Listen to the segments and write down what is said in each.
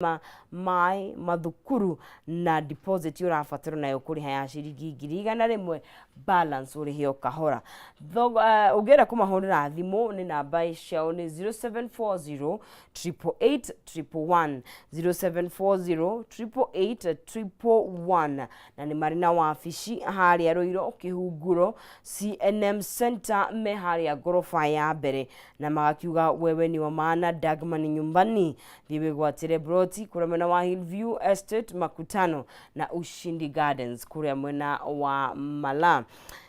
Maĩ, mathukuru na deposit ũrabatara nayo kũrĩha ya ciringi 100,000, balance ũrĩhe o kahora. Ũngĩenda kũmahũrĩra thimũ nĩ namba ciao nĩ 0740 888 111, 0740 888 111, na nĩ marĩ na wabici harĩa Rũirũ Kĩhunguro CNM Center, me harĩa ngoroba ya mbere, na magakiuga wewe ni wa maana, Dagma ni nyumbani. Thiĩ wĩgwatĩre broti kũrĩa mwena wa Hillview Estate Makutano na Ushindi Gardens kũrĩa mwena wa Mala.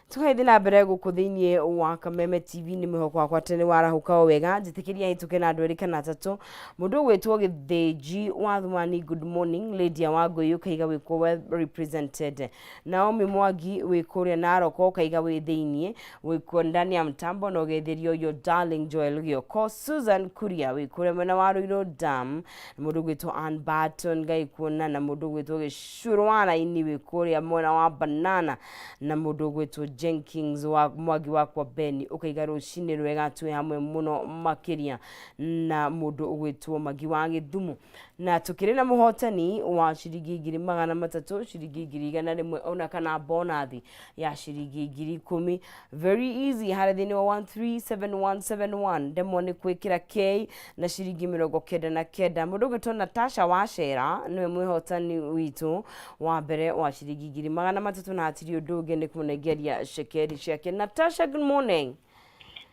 Tũgagĩthiĩ na mbere gũkũ thĩinĩ wa Kameme TV. Nĩ mwĩhoko wakwa atĩ nĩ warahũka o wega. Njĩtĩkĩria hĩtũke na andũ erĩ kana atatũ. Mũndũ ũgwĩtwo Gĩthĩnji wa Thumani, good morning. Lydia Wangũi ũkaiga wĩkuo well represented. Naomi Mwangi wĩ kũrĩa Narok ũkaiga wĩ thĩiniĩ, wĩ ndani ya mtambo na ũgeithĩrio your darling Joel Gĩoko. Susan Kuria wĩ kũrĩa mwena wa Ruiru Dam, na mũndũ ũgwĩtwo Ann Barton Ngai kuona, na mũndũ ũgwĩtwo Gĩcũrũ wa Raini wĩ kũrĩa mwena wa Banana, na mũndũ ũgwĩtwo Jenkins wa Mwangi wakwa Beni ũkaiga rũcinĩ rwega, twĩ hamwe mũno makĩria, na mũndũ ũgwĩtwo Magi wa Gĩthumo. Na tũkĩrĩ na mũhotani wa ciringi 300,000, ciringi 100,000, ona kana bonathi ya ciringi 10,000. Very easy, harĩa thĩinĩ wa 137171 ndemwa nĩ gwĩkĩra K na ciringi 99. Mũndũ ũgwĩtwo Natasha Wacera nĩwe mwĩhotani witũ wa mbere wa ciringi 300,000, na hatirĩ ũndũ ũngĩ nĩ kũmũnengeria cekeri ciake. Natasha, good morning.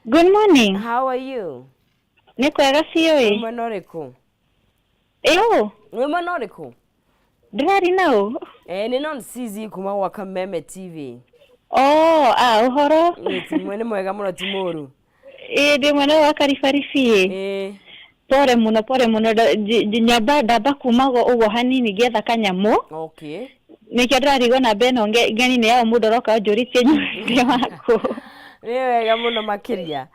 Good morning. How are you? Nĩ kwega biũ. Wĩ Ĩ. Mwena ũrĩkũ? Ĩũ. Wĩ mwena ũrĩkũ? Ndĩrari na ũ? Nĩ non CZ kuma gwa Kameme TV. Oh, ah, ũhoro. Nĩ ti nĩ mwega mũno, ti mũru. Ĩ, ndĩ mwena wa Karibaribi ĩ. Pore mũno, pore mũno. Nyamba ndamba kuma ũguo hanini ngĩetha kanyamũ. Nĩkĩo ndĩrarigwo namba ĩno ngeni nĩ yaũ, mũndũ aroka anjũrĩtie nyumĩte wakũ. Nĩ wega mũno makĩria.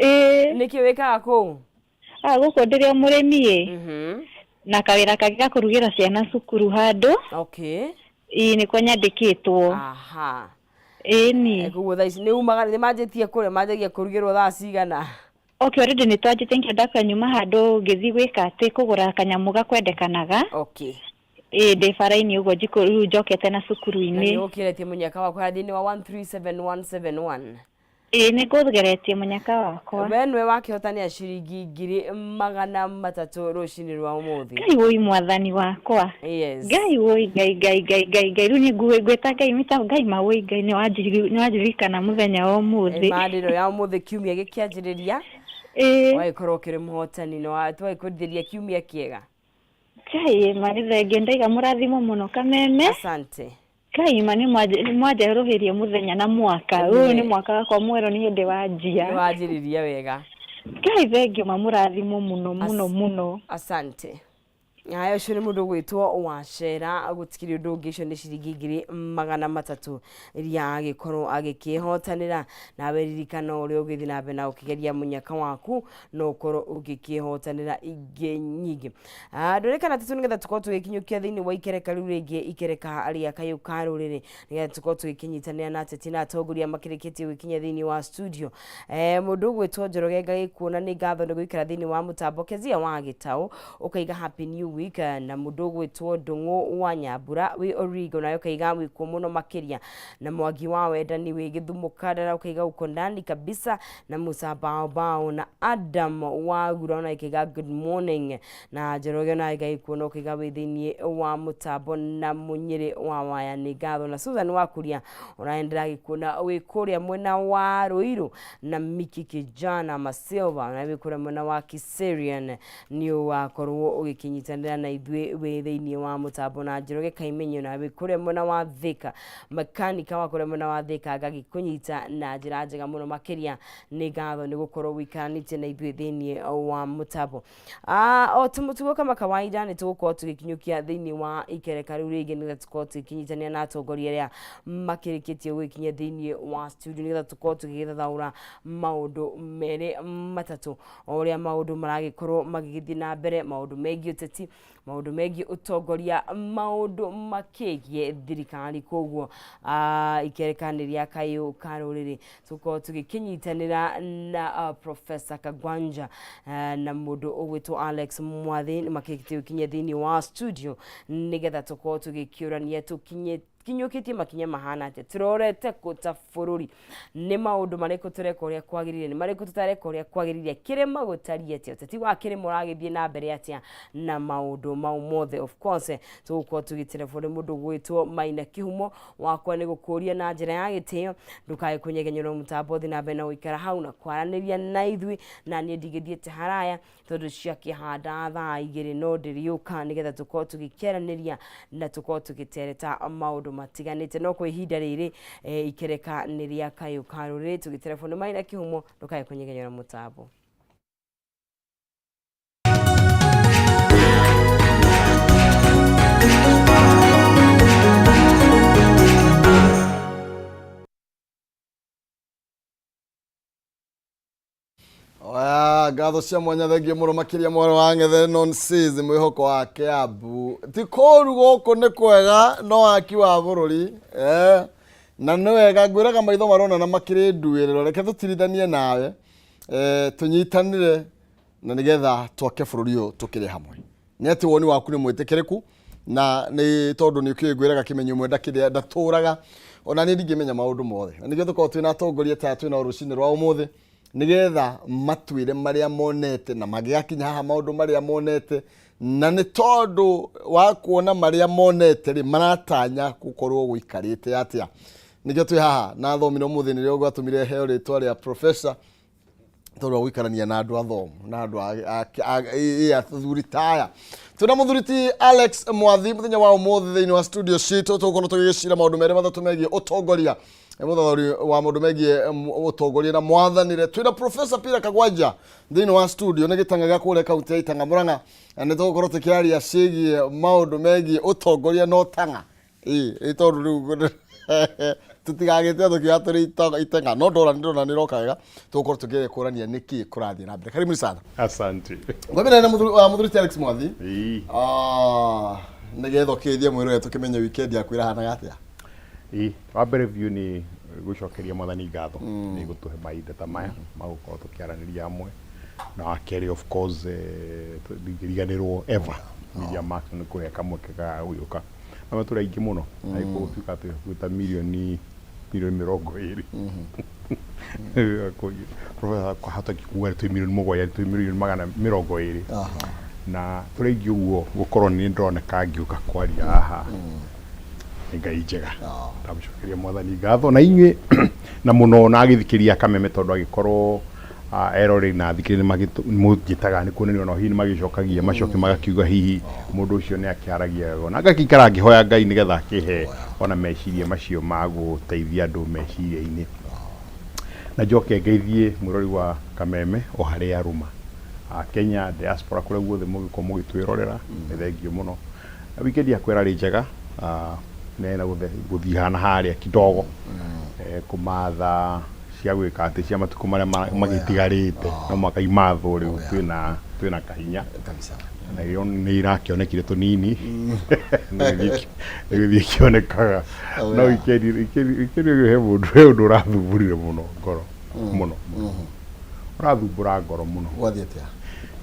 Ĩ. Nĩkĩ wĩkaga kũu? Ah, gũkũ ndĩrĩ o mũrĩmi ĩ. Na kawĩra kangĩ ga kũrugĩra ciana cukuru handũ. Ĩ, nĩkuo nyandĩkĩtwo. Ĩni. Koguo thaa ici nĩ umaga, nĩ manjĩtie kũrĩa, manjagia kũrugĩrwo thaa cigana? Okay, already nĩ twanjĩtie, nĩkĩo ndakanyuma handũ ngĩthiĩ gwĩka atĩ kũgũra kanyamũ gakwendekanaga. Ĩ, ndĩ bara-inĩ ũguo njikũ rĩu njokete na Na cukuru-inĩ. nĩ ũkĩretie mũnyaka waku harĩa thĩinĩ wa 137171? Ĩĩ, nĩ ngũgeretie mũnyaka wakwa. We nĩwe wakĩhotanĩa ciringi 300,000 rũcinĩ rwa ũmũthĩ. Ngai woi, mwathani wakwa. Ngai woi, Ngai, Ngai, Ngai, Ngai, Ngai, rĩu nĩ ngwĩta Ngai mĩta Ngai mawoi, Ngai nĩ wanjirikana mũthenya wa ũmũthĩ. Mandĩro ya ũmũthĩ kiumia gĩkĩanjĩrĩria. Wagĩkorwo ũkĩrĩ mũhotani na twagĩkwendithĩria kiumia kĩega. Ngai ma nĩ thengiũ, ndaiga mũrathimo mũno Kameme. Asante. Ngai ma nĩ mwanjerũhĩrie mũthenya na mwaka. Ũyũ nĩ mwaka wakwa mwerũ, nĩ hĩndĩ wanjia. Nĩ wanjĩrĩria wega. Ngai thengiũ ma, mũrathimo mũno mũno mũno. Asante. Haya, ũcio nĩ mũndũ ũgwĩtwo Wacera, gũtikĩrĩ ũndũ ũngĩ, icio nĩ ciringi 300,000 iria agĩkorwo agĩkĩhotanĩra. Nawe ririkana ũrĩa ũgĩthiĩ na mbere na gũkĩgeria mũnyaka waku, no ũkorwo ũgĩkĩhotanĩra ingĩ nyingĩ. Andũ erĩ kana atatũ nĩgetha tũkorwo tũgĩkinyũkia thĩinĩ wa ikereka rĩu rĩngĩ, ikereka rĩa kayũ ka rũrĩrĩ, nĩgetha tũkorwo tũgĩkĩnyitanĩra na ateti na atongoria makĩrĩkĩtie gwĩkinyia thĩinĩ wa studio. Mũndũ ũgwĩtwo Njoroge ngagĩkuona, nĩ ngatho nĩ gũikara thĩinĩ wa mũtambo. Kezia wa Gĩtaũ ũkaiga happy new week, na mũndũ ũgwĩtwo Ndũng'ũ wa Nyambura wĩ Origo nawe ũkaiga wĩkuo mũno makĩria, na Mwangi wa Wendani wĩ Gĩthumo Kandara ũkaiga uko ndani kabisa, na Musa Bao Bao na Adam Wagura ona ĩkaiga good morning, na Njoroge ona ĩgagĩkuona ũkaiga wĩ thĩinĩ wa mũtambo, na Mũnyĩrĩ wa Waya nĩ ngatho, na Susan Wakuria ona ndĩragĩkuona wĩ kũrĩa mwena wa Ruiru, na Miki Kijana Masilva ona wĩ kũrĩa mwena wa Kiserian, nĩ wakorwo ũgĩkĩnyitanĩra na ithuĩ wĩ thĩinĩ wa mũtambo, na Njoroge Kaimenyo na wĩ kũrĩa mwena wa Thika, makanika wa kũrĩa mwena wa Thika ngagĩkũnyita na njĩra njega mũno makĩria. Nĩ ngatho nĩ gũkorwo ũikaranĩtie na ithuĩ thĩinĩ wa mũtambo. O ta mũtugo kama kawaida, nĩ tũgũkorwo tũgĩkinyũkia thĩinĩ wa ikereka rĩu rĩngĩ nĩgetha tũkorwo tũgĩkĩnyitanĩra na atongoria arĩa makĩrĩkĩtie gũgĩkinya thĩinĩ wa studio, nĩgetha tũkorwo tũgĩgĩthathaũra maũndũ merĩ matatũ, o ũrĩa maũndũ maragĩkorwo magĩgĩthiĩ na mbere, maũndũ megiĩ ũteti. Maũndũ megiĩ ũtongoria, maũndũ makĩgiĩ thirikari. Koguo ikereka nĩ rĩa kayũ ka rũrĩrĩ, tũkorwo tũgĩkĩnyitanĩra na Professor Kagwanja na mũndũ ũgwĩtwo Alex Mwathi, nĩ makĩte gũkinyia thĩinĩ wa studio nĩgetha tũkorwo tũgĩkĩũrania tũkinye kinyũkĩtie makinya mahana atĩa, tũrorete kũ ta bũrũri, nĩ maũndũ marĩkũ tũreka ũrĩa kwagĩrĩire, nĩ marĩkũ tũtareka ũrĩa kwagĩrĩire, kĩrĩma gũtariĩ atĩa, ũteti wa kĩrĩma ũragĩthiĩ na mbere atĩa, na maũndũ mau mothe. Of course tũgũkorwo tũgĩterebwo nĩ mũndũ ũgwĩtwo Maina Kĩhumo. Wakwa nĩ gũkũria na njĩra ya gĩtĩo ndũkae kũnyegenyerwo mũtambo, thiĩ na mbere na gũikara hau na kwaranĩria na ithuĩ, na niĩ ndigĩthiĩte haraya tondũ ciakĩhanda thaa 2 no ndĩrĩũka nĩgetha tũkorwo tũgĩkĩaranĩria na tũkorwo tũgĩtereta maũndũ matiganĩte. No kwa ihinda rĩrĩ ikereka nĩ rĩa kayũ ka rũrĩrĩ, tũgĩterebwo nĩ Maina Kĩhumo, ndũkae kũnyegenyera mũtambo. Oya, ngatho cia mwanya, thengio mũno makĩria mwarĩ wa Ng'ethe Nonsis, mwĩhoko wa Kiambu. Ti kũũru, gũkũ nĩ kwega, no waki wa bũrũri na nĩ wega ngwĩraga maitho marona na makĩrĩ nduĩrĩro. Reke tũtirithanie nawe, tũnyitanĩre na nĩgetha twake bũrũri ũyũ tũkĩrĩ hamwe. Nĩ atĩ woni waku nĩ mwĩtĩkĩrĩku, na nĩ tondũ nĩ ũkĩũĩ ngwĩraga kĩmenyo ũmwe ndakĩrĩa ndatũraga, ona niĩ ndingĩmenya maũndũ mothe, na nĩkĩo tũkoragwo twĩna atongoria ta twĩna rũcinĩ rwa ũmũthĩ nĩgetha matwĩre marĩa monete na magĩgakinya haha maũndũ marĩa monete, na nĩ tondũ wa kuona marĩa monete rĩ, maratanya gũkorwo gũikarĩte atĩa. Nĩkĩo twĩ haha na athomi, na ũmũthĩ nĩrĩo gwatũmire heo rĩtwa rĩa professor tondũ wa gũikarania na andũ athomu na andũ athuri taya. Twĩna mũthuri ti Alex Mwathi mũthenya wa ũmũthĩ thĩinĩ wa studio citũ, tũgũkorwo tũgĩgĩcira maũndũ merĩ matatũ megiĩ ũtongoria, mũthathori wa maũndũ megiĩ ũtongoria na mwathanĩre. Twĩna Professor Peter Kagwanja thĩinĩ wa studio, nĩ gĩtanga gĩa kũrĩa kaunti ya Itanga Mũrang'a, na nĩ tũgũkorwo tũkĩaria ciĩgiĩ maũndũ megiĩ ũtongoria na ũtang'a, ĩ tondũ rĩu tũtigagĩte tũkiuga tũrĩ itenga, no ndora ndĩrona nĩ roka wega. Tũgũkorwo tũkĩkũrania nĩkĩ kũrathiĩ na mbere. Karibu sana. Asante. Ngwambĩrĩria na mũthuri ti Alex Mwathi. Nĩgetha ũkĩgeithie mwĩrore tũkĩmenye weekend yaku ĩrahanaga atĩa. Ĩĩ, wa mbere biũ nĩ gũcokeria Mwathani ngatho nĩ gũtũhe mahinda ta maya ma gũkorwo tũkĩaranĩria hamwe. Na wa kerĩ, of course, ndingĩriganĩrwo ever Media Max nĩ kũhe kamweke ga gũgĩũka na matũra aingĩ mũno, na gũtuĩka atĩ hakuhĩ ta milioni 20. Professor hata kuga twĩ milioni 7, twĩ milioni 120 na tũrĩ aingĩ ũguo, gũkorwo nĩ ndĩroneka ngĩũka kwaria haha nĩ Ngai njega. Ndamũcokeria Mwathani ngatho na inyuĩ na mũno na agĩthikĩria Kameme, tondũ agĩkorwo eroreri na athikĩrĩria nĩ mũnjĩtaga nĩ kuonania ona hihi nĩ magĩcokagia macoki, magakiuga hihi mũndũ ũcio nĩ akĩaragia wega, na ngakĩikara ngĩhoya Ngai nĩgetha akĩhe ona meciria macio ma gũteithia andũ meciria-inĩ. Na njoke ngeithie mwĩrori wa Kameme o harĩa arũma a Kenya, diaspora, kũrĩa guothe mũgĩkorwo mũgĩtwĩrorera, nĩ thengio mũno. Weekend yakwa ĩrarĩ njega, nĩ gũthiĩ haha na harĩa kidogo, kũmatha cia gwĩka atĩ cia matukũ marĩa magĩtigarĩte, no mũhaka imathwo rĩu twĩna kahinya kabisa. Na ĩyo nĩ irakĩonekire tũnini, nĩ gũthiĩ ikĩonekaga. No weekend ĩyo he mũndũ, he ũndũ ũrathumburire mũno ngoro mũno, ũrathumbũra ngoro mũno. Gwathiĩ atĩa?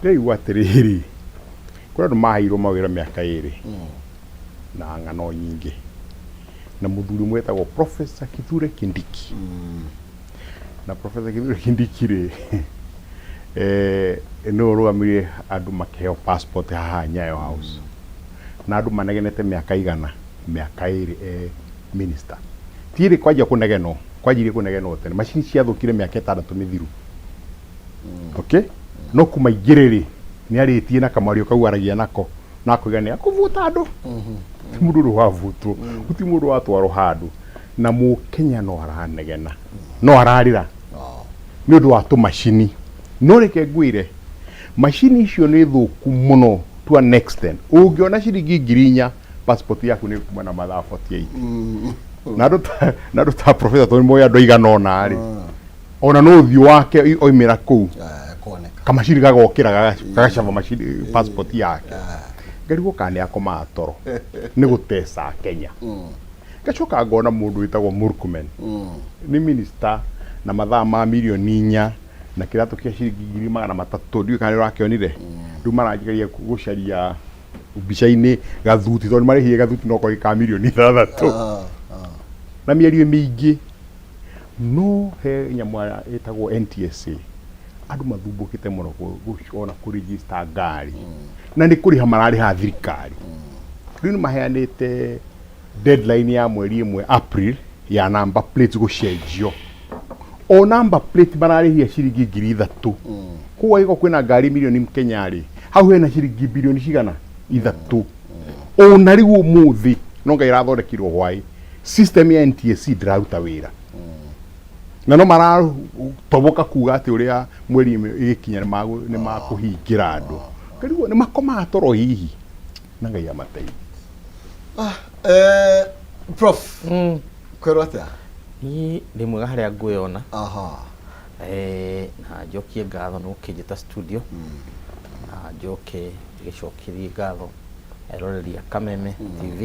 Ndĩraigua atĩrĩrĩ, kũrĩ andũ maheirwo mawĩra mĩaka 2 na ng'ano nyingĩ, na mũthuri ũmwe wetagwo Professor Kithure Kindiki. Na Professor Kithure Kindiki rĩ, nĩwe ũrũgamĩrĩire andũ makĩheo passport haha Nyayo House, na andũ manegenete mĩaka igana, mĩaka 2 e minister. Ti ĩrĩ kwanjia kũnegenwo, kwanjirie kũnegenwo tene, macini ciathũkire mĩaka 6 mĩthiru. Okay, no kuma igĩrĩ rĩ, nĩ arĩtie na kamwario kau aragia nako na akoiga nĩ akũbuta andũ. Ti mũndũ ũrĩ wabutwo, gũtirĩ mũndũ watwarwo handũ, na Mũkenya no aranegena, no ararĩra nĩ ũndũ wa tũmacini. No reke ngwĩre, macini icio nĩ thũku mũno to an extent ũngĩona ciringi 4,000, passport yaku nĩ kuma na mathaa 48. Na andũ ta professor, tondũ nĩ moĩ andũ aigana ũna rĩ, ona no ũthiũ wake oimĩra kũu Kuoneka. Kamacini gagokĩra gagacaba macini passport yake. Ngarigwo kana nĩ akomaga toro nĩ gũteca Kenya. Ngacoka ngona mũndũ wĩtagwo Murkomen nĩ minister na mathaa ma mirioni 4 na kĩratũ kĩa ciringi 300,000, ndiũĩ kana nĩ ũrakĩonire. Rĩu marangeria gũcaria mbica-inĩ gathuti, tondũ nĩ marĩhire gathuti no koĩ ka mirioni 6 na mĩario mĩingĩ. No he nyamũ ĩtagwo NTSA, andũ mathumbũkĩte mũno ona kũregister ngari, na nĩ kũrĩha mararĩha thirikari. Rĩu nĩ maheanĩte deadline ya mweri 1 April ya number plates gũcenjio. O number plate mararĩhia ciringi 3,000. Koguo angĩkorwo kwĩna ngari mirioni Kenya rĩ, hau hena ciringi birioni cigana? 3. Ona rĩu ũmũthĩ no Ngai ĩrathondekirwo hwaĩ, system ya NTSC ndĩraruta wĩra, na no maratoboka kuga atĩ ũrĩa mweri 1 ĩgĩkinya nĩ makũhingĩra andũ. Ngarigwo nĩ makomaga toro hihi, na Ngai amateithie. Prof, kwĩrwo atĩa? Niĩ ndĩ mwega harĩa ngwĩona. Na njokie ngatho nĩ gũkĩnjĩta studio, na njoke ngĩcokerie ngatho eroreri a Kameme TV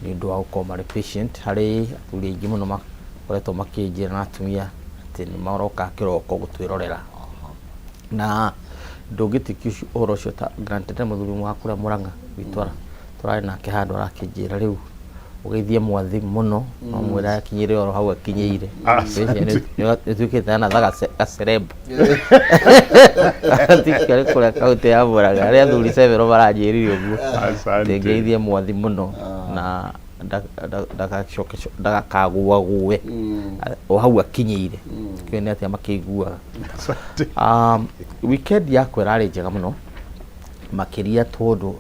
nĩ ũndũ wa gũkorwo marĩ patient. Harĩ athuri aingĩ mũno makoretwo makĩnjĩra na atumia atĩ nĩ maroka kĩroko gũtwĩrorera, na ndũngĩtĩkia ũhoro ũcio ta granted. Mũthuri ũmwe wa kũrĩa Mũrang'a gwitũ tũrarĩ nake handũ arakĩnjĩra rĩu ũgeithie Mwathi mũno, no mwĩra akinyĩre oro hau akinyĩire. Nĩtuĩkĩte another gaceleb tikĩarĩ kũrĩa kaunti ya Mũrang'a, arĩa athuri several maranjĩrire ũguo. Asante. Ngeithie Mwathi mũno na ndagacoke ndagakaguague o hau akinyĩire, kĩo nĩ atĩa makĩiguaga. Asante. Weekend yakwa ĩrarĩ njega mũno makĩria tondũ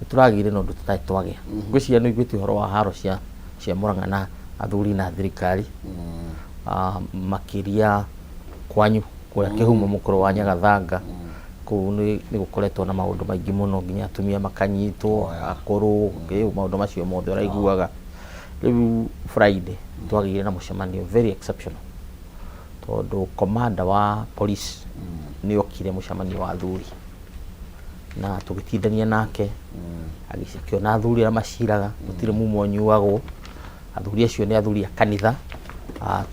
nĩ tũragĩire na ũndũ tũtarĩ twagĩa. Ngwĩciria nĩ ũiguĩte ũhoro wa haro cia Mũrang'a na athuri na thirikari, makĩria kwanyu kũrĩa Kĩhumo mũkũrũ wa Nyagathanga. Kũu nĩ gũkoretwo na maũndũ maingĩ mũno, nginya atumia makanyitwo akũrũ, maũndũ macio mothe ũraiguaga. Rĩu Friday twagĩire na mũcemanio very exceptional, tondũ commander wa police nĩ okire mũcemanio wa athuri na tũgĩtindania nake, akĩona athuri arĩa maciraga gũtirĩ mumo ũnyuagwo. Athuri acio nĩ athuri a kanitha,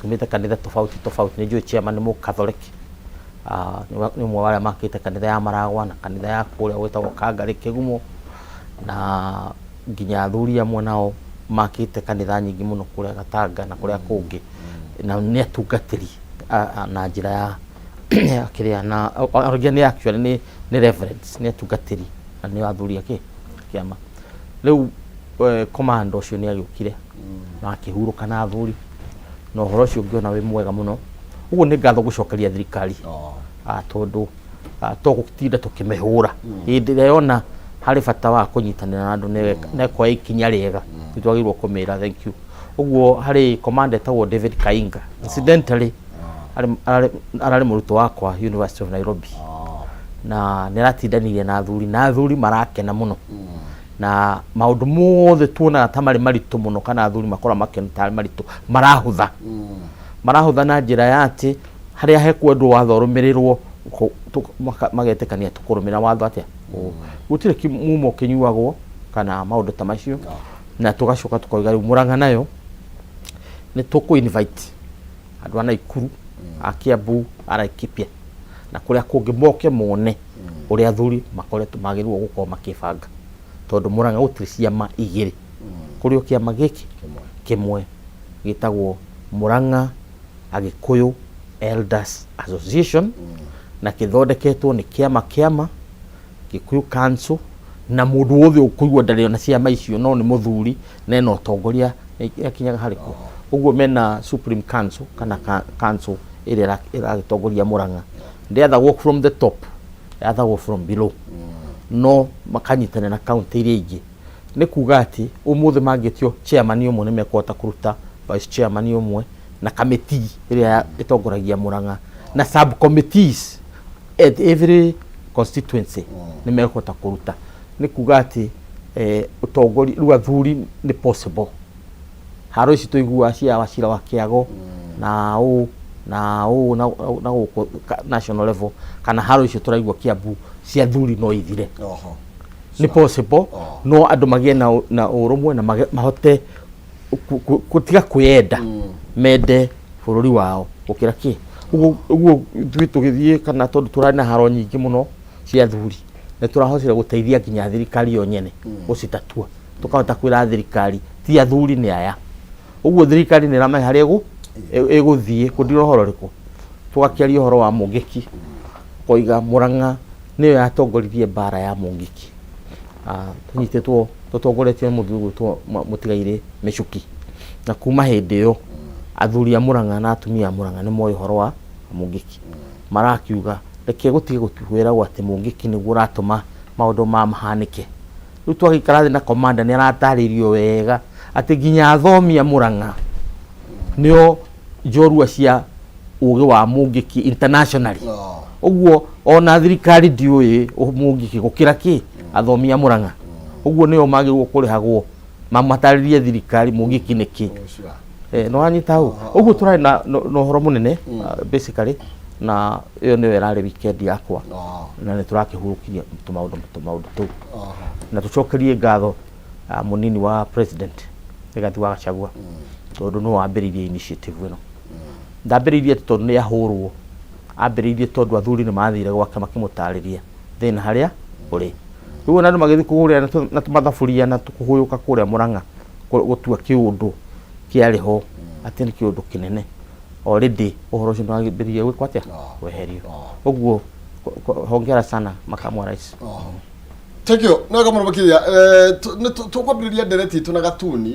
tumĩte kanitha tofauti tofauti. Nĩ njũĩ chairman nĩ mũkatholeki, nĩ ũmwe wa arĩa makĩte kanitha ya Maragwa na kanitha ya kũrĩa gwĩtagwo Kangarĩ Kĩgumo, na nginya athuri amwe nao makĩte kanitha nyingĩ mũno kũrĩa Gatanga na kũrĩa kũngĩ, na nĩ atungatĩri na njĩra ya kĩrĩa na arĩa nĩ actually nĩ reverends, nĩ atungatĩri na nĩ athuri a kĩama. Rĩu commander ũcio nĩ agĩũkire na akĩhurũka na athuri, na ũhoro ũcio ngĩona wĩ mwega mũno. Ũguo nĩ ngatho gũcokeria thirikari, tondũ to gũtinda tũkĩmĩhũra hĩndĩ ĩrĩa yona harĩ bata wa kũnyitanĩra na andũ na ĩkoya ikinya rĩega, nĩ twagĩrĩirwo kũmĩra thank you. Ũguo harĩ commander etagwo David Kainga, incidentally ararĩ mũrutwo wakwa University of Nairobi, na nĩ aratindanirie na athuri, na athuri marakena mũno, na maũndũ mothe tuonaga ta marĩ maritũ mũno kana athuri makoragwo makĩona tarĩ maritũ marahũtha, marahũtha na njĩra ya atĩ harĩa hekwendwo watho ũrũmĩrĩrwo, magetĩkania tũkũrũmĩrĩra watho atĩa, gũtirĩ mumo ũkĩnyuagwo kana maũndũ ta macio. Na tũgacoka tũkoiga rĩu Mũrang'a nayo nĩ tũkũ invite andũ a Naikuru, a Kiambu, a Laikipia na kũrĩa kũngĩ moke mone ũrĩa athuri makoretwo magĩrĩirwo gũkorwo makĩbanga, tondũ Mũrang'a gũtirĩ ciama igĩrĩ, kũrĩ o kĩama gĩkĩ kĩmwe gĩtagwo Mũrang'a Agĩkũyũ Elders Association, na kĩthondeketwo nĩ kĩama Gĩkũyũ Council, na mũndũ wothe ũkũigua ndarĩ ona ciama icio no nĩ mũthuri na ena ũtongoria akinyaga harĩ kũ ũguo mena Supreme Council kana council ĩrĩa ĩragĩtongoria Mũrang'a. Ndĩathagwo from the top, yathagwo from below, no makanyitanĩra na county iria ingĩ. Nĩ kuga atĩ ũmũthĩ mangĩtio chairman ũmwe nĩ mekũhota kũruta vice chairman ũmwe na kamĩtĩ ĩrĩa ĩtongoragia Mũrang'a na sub committees at every constituency nĩ mekũhota kũruta. Nĩ kuga atĩ ũtongoria rĩu athuri nĩ possible. Haro ici tũiguaga cia Wachira wa Kĩago na ũ na ũ na gũkũ national level, kana haro icio tũraigua Kiambu cia athuri no ithire. Nĩ possible, no andũ magĩe na ũrũmwe na mahote gũtiga kwĩyenda, mende bũrũri wao gũkĩra kĩ. Ũguo ithuĩ tũgĩthiĩ, kana tondũ tũrarĩ na haro nyingĩ mũno cia athuri, nĩ tũrahotire gũteithia nginya thirikari yo nyene gũcitatua, tũkahota kwĩra thirikari ti athuri nĩ aya. Ũguo thirikari nĩ ĩramenya harĩa ĩgũthiĩ kũndira ũhoro ũrĩkũ. Tũgakĩaria ũhoro wa Mũngĩki, koiga Mũrang'a nĩyo yatongoririe mbara ya Mũngĩki. Tũnyitĩtwo tũtongoretio nĩ mũthuri ũgwĩtwo Mũtigairĩ Mĩcuki, na kuma hĩndĩ ĩyo athuri a Mũrang'a na atumia a Mũrang'a nĩ moĩ ũhoro wa Mũngĩki. Marakiuga reke gũtige gũkwĩragwo atĩ Mũngĩki nĩguo ũratũma maũndũ ma mahanĩke. Rĩu twagĩikara thĩ na commander nĩ aratarĩirio wega atĩ nginya athomi a Mũrang'a nĩo njorua cia ũgĩ wa Mũngĩki internationally. Ũguo ona thirikari ndiũĩ Mũngĩki gũkĩra kĩ athomi a Mũrang'a. Ũguo nĩo magĩrĩirwo kũrĩhagwo mamatarĩrie thirikari Mũngĩki nĩ kĩ. Nĩ wanyita hau? Ũguo tũrarĩ na ũhoro mũnene, basically, na ĩyo nĩyo ĩrarĩ weekend yakwa, na nĩ tũrakĩhurũkirie tũmaũndũ tũu, na tũcokerie ngatho mũnini wa president Rigathi wa Gachagua, tondũ nĩwe wambĩrĩirie initiative ĩno. Ndambĩrĩirie atĩ tondũ nĩ ahũrwo, ambĩrĩirie tondũ athuri nĩ mathire gwake makĩmũtarĩria thĩna harĩa ũrĩ. Rĩu ona andũ magĩthiĩ kũrĩa na tũmathaburia na kũhũyũka kũrĩa Mũrang'a gũtua kĩũndũ kĩarĩ ho atĩ nĩ kĩũndũ kĩnene. Already ũhoro ũcio nĩ wambĩrĩirie gwĩkwo atĩa, kweherio. Ũguo hongera sana makamu wa rais. Thank you. No kama makiria tũkwambĩrĩria ndereti itũ na gatuni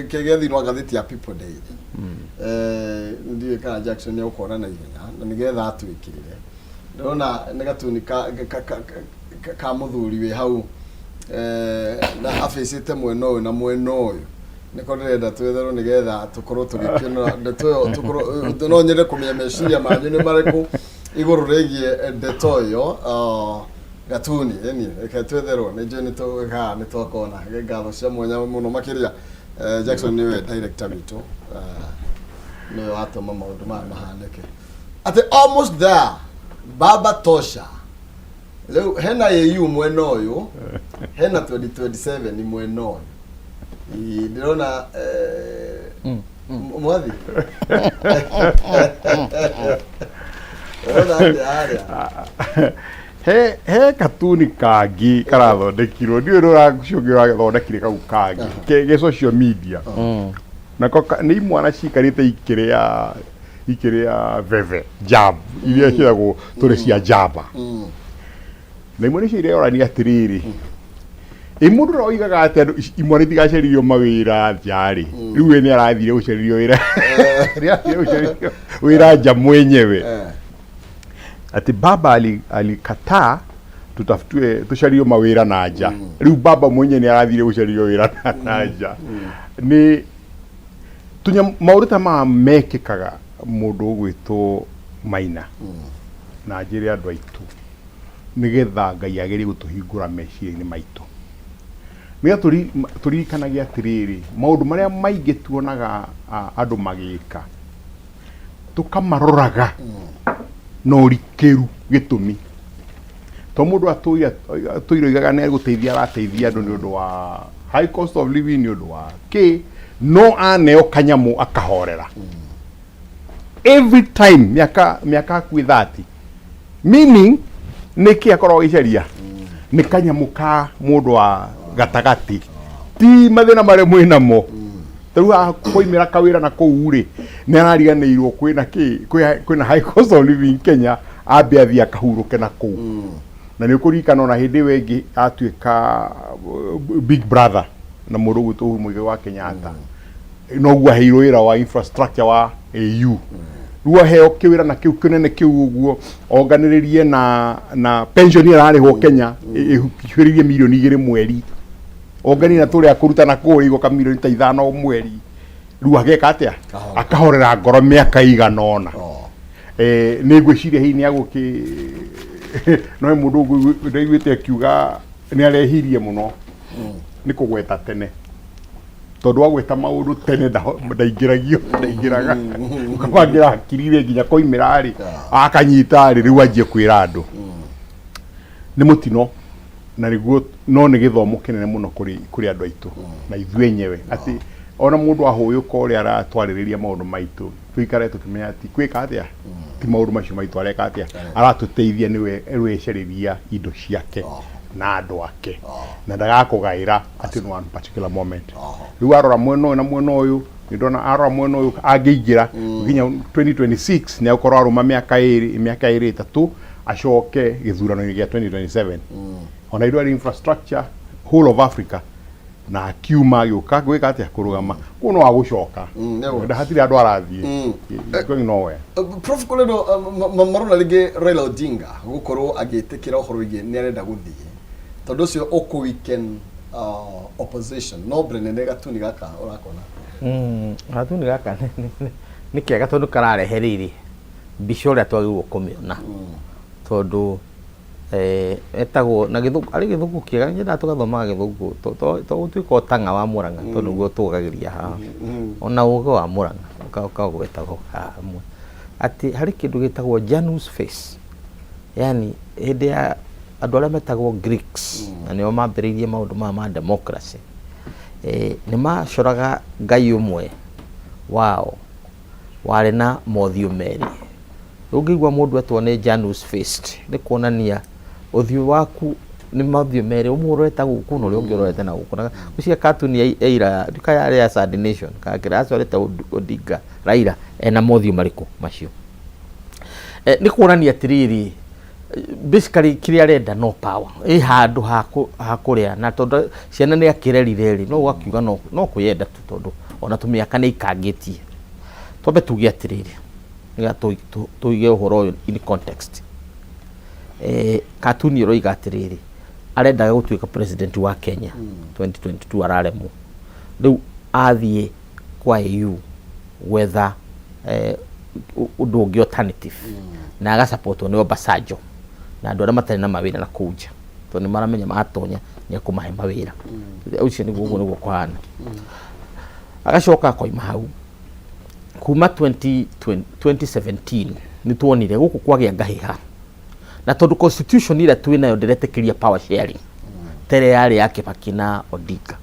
ke thĩinĩ wa ngathĩti ya People Daily. Ndiũĩ kana Jackson nĩ egũkona na ihenya na nĩgetha atwĩkĩrĩre. Ndĩrona nĩ gatuni ka mũthuri wĩ hau na abĩcĩte mwena ũyũ na mwena ũyũ. Nĩko ndĩrenda twetherwo nĩgetha tũkorwo tũgĩkĩona ndeto ĩyo, tũkorwo no nyende kũmenya meciria manyu nĩ marĩkũ igũrũ rĩgiĩ ndeto ĩyo. Gatuni ĩni reke twetherwo, nĩ njũĩ nĩ twakona. Ngatho cia mwanya mũno makĩria. Jackson nĩwe director witũ, nĩwe watũma maũndũ maya mahanĩke atĩ almost there, baba tosha. Rĩu hena AU mwena ũyũ, hena 2027 mwena ũyũ. Ndĩrona mwathi ũrona atĩa harĩa? He katuni kangĩ karathondekirwo, ndiũĩ rũracio ũngĩ ũrathondekire kau kangĩ ke social media. Nako nĩ imwana cikarĩte ikĩrĩa veve jam iria ciĩtagwo tũrĩ cia jamba, na imwe nĩcio ireyũrania atĩrĩrĩ, ĩ mũndũ ũrĩa oigaga atĩ andũ imwana itigacarĩrio mawĩra nja rĩ, rĩu we nĩ arathire gũcarĩrio wĩra, nĩ arathire gũcarĩrio wĩra nja mwenyewe, atĩ baba alikataa tutafutue tucario mawĩra na nja, rĩu baba mwenyewe nĩ arathire gũcario wĩra na nja. Nĩ tunya maũndũ ta maya mekĩkaga mũndũ ũgwĩtwo Maina, na njĩre andũ aitũ nĩgetha Ngai agerie gũtũhingũra meciria-inĩ maitũ, nĩgetha tũririkanage atĩrĩrĩ, maũndũ marĩa maingĩ tuonaga andũ magĩka tũkamaroraga na ũrikĩru gĩtũmi to mũndũ atũire oigaga nĩ egũteithia, arateithia andũ nĩ ũndũ wa high cost of living, nĩ ũndũ wa kĩ, no aneo kanyamũ akahorera every time mĩaka hakuhĩ 30, meaning nĩ kĩ akoragwo agĩcaria nĩ kanyamũ ka mũndũ wa gatagatĩ, ti mathĩna marĩa mwĩ namo. Rĩu haha koimĩra kawĩra na kũu rĩ, nĩ arariganĩirwo kwĩna kĩ, kwĩna high cost of living Kenya, ambe athiĩ akahurũke na kũu. Na nĩ ũkũririkana ona hĩndĩ ĩyo ĩngĩ atuĩka big brother na mũndũ ũgwĩtwo Uhuru Muigai wa Kenyatta, noguo aheirwo wĩra wa infrastructure wa AU. Rĩu aheo kĩwĩra na kĩu kĩnene kĩu ũguo, onganĩrĩrie na pension ĩrarĩhwo Kenya ĩkuhĩrĩirie mirioni 2 mweri, onganie na tũrĩa kũruta na kũrĩa igoka mirioni ta 5 o mweri, rĩu ageka atĩa? Akahorera ngoro mĩaka ĩigana ũna. Nĩ ngwĩciria hihi nĩ agũkĩ no he mũndũ ndaiguĩte akiuga nĩ arehirie mũno nĩ kũgweta tene, tondũ wagweta maũndũ tene ndaingĩragio, ndaingĩraga, ũkamangĩra hakiri-rĩ nginya koimĩra rĩ, akanyita rĩ, rĩu anjie kwĩra andũ nĩ mũtino. Na nĩguo no nĩ gĩthomo kĩnene mũno kũrĩ kũrĩ andũ aitũ na ithuĩ enyewe atĩ ona mũndũ ahũyũka ũrĩa aratwarĩrĩria maũndũ maitũ, tũikare tũkĩmenya ti kwĩka atĩa, ti maũndũ macio maitũ areka atĩa, aratũteithia nĩwe rwecarĩria indo ciake na andũ ake na ndagakũgaĩra atĩ no one particular moment. Rĩu arora mwena ũyũ na mwena ũyũ, nĩndona arora mwena ũyũ angĩingĩra nginya 2026 nĩ agũkorwo arũma mĩaka ĩrĩ, mĩaka ĩrĩ 3, acoke gĩthurano-inĩ gĩa 2027. Ona ithuĩ arĩ infrastructure whole of Africa na akiuma agĩũka gwĩka atĩa, kũrũgama kũu no agũcoka. Nĩguo. Hatirĩ andũ arathiĩ. It's going nowhere. Prof Kolendo, marona rĩngĩ Raila Odinga gũkorwo agĩtĩkĩra ũhoro wĩgiĩ nĩ arenda gũthiĩ, tondũ ũcio ũkũ weaken opposition, no mbere nĩ gatuni gaka ũrakona. Gatuni gaka nĩ kega tondũ kararehe rĩrĩ mbica ũrĩa twagĩrĩirwo kũmĩona, tondũ etagwo na gĩthũngũ, arĩ gĩthũngũ kĩega, nyendaga tũgathomaga gĩthũngũ to gũtuĩka ũtang'a wa Mũrang'a, tondũ nĩguo tũgagĩria haha, ona ũgĩ wa Mũrang'a ũkagwetagwo haha hamwe, atĩ harĩ kĩndũ gĩtagwo Janus face, yani hĩndĩ ya andũ arĩa metagwo Greeks, na nĩo mambĩrĩirie maũndũ maya ma democracy, nĩ macoraga ngai ũmwe wao warĩ na mothiũ merĩ. Ũngĩigua mũndũ etwo nĩ Janus faced, nĩ kuonania ũthiũ waku nĩ mothiũ merĩ, ũmwe ũrorete gũkũ na ũrĩa ũngĩ ũrorete na gũkũ. Na ũcio cartoon ya ira nduka yarĩ ya Sunday Nation kana kĩrĩa acorete Odinga Raila ena mothiũ marĩkũ macio, nĩ kuonania atĩrĩrĩ, basically kĩrĩa arenda no power ĩ handũ ha kũrĩa, na tondũ ciana nĩ akĩrerire rĩ, no ũgakiuga no kwĩyenda tu, tondũ ona tũmĩaka nĩ ikangĩtie. Twambe tuge atĩrĩrĩ, nĩgetha tũige ũhoro ũyũ in context, katuni ĩroiga atĩrĩrĩ, arendaga gũtuĩka president wa Kenya 2022, araremwo, rĩu athiĩ kwa AU gwetha ũndũ ũngĩ alternative, na agasupportwo nĩ Obasanjo na andũ arĩa matarĩ na mawĩra na kũu nja, tondũ nĩ maramenya matonya nĩ ekũmahe mawĩra. Ũcio nĩguo, ũguo nĩguo kũhana. Agacoka akoima hau kuma 20, 2017 nĩ tuonire gũkũ kwagĩa ngahĩha, na tondũ constitution ĩrĩa twĩ nayo ndĩretĩkĩria power sharing tere yarĩ ya Kibaki na Odinga,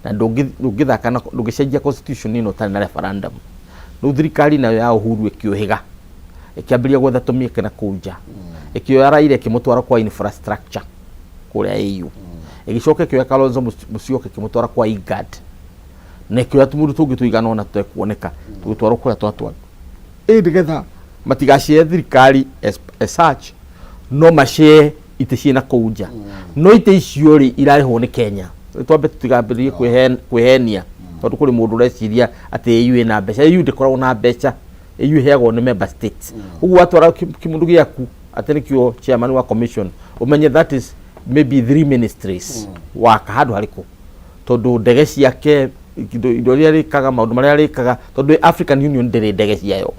na ndũngĩthaka na ndũngĩcenjia constitution ĩno ũtarĩ na referendum. Rĩu thirikari nayo ya Uhuru ĩkĩũhĩga, ĩkĩambĩrĩria gwetha tũmĩeke na kũu nja, ĩkĩoya Raila ĩkĩmũtwara kwa infrastructure kũrĩa AU, ĩgĩcoka ĩkĩoya Kalonzo Musyoka ĩkĩmũtwara kwa IGAD, na ĩkĩoya tũmũndũ tũngĩ tũigana ũna tũtekuoneka tũgĩtwarwo kũrĩa twatwarwo, ĩ nĩgetha matigacĩe thirikari as such, no macĩe itĩ ciĩna kũu nja. No itĩ icio rĩ, irarĩhwo nĩ Kenya. Rĩu twambe tũtigambĩrĩrie kwĩhenia, tondũ kũrĩ mũndũ ũreciria atĩ AU ĩna mbeca. AU ndĩkoragwo na mbeca, AU ĩheagwo nĩ member states. Ũguo watwara kĩmũndũ gĩaku atĩ nĩkĩo chairman wa commission, ũmenye that is maybe three ministries waka handũ harĩkũ, tondũ ndege ciake, indo iria arĩkaga, maũndũ marĩa arĩkaga, tondũ African Union ndĩrĩ ndege ciayo.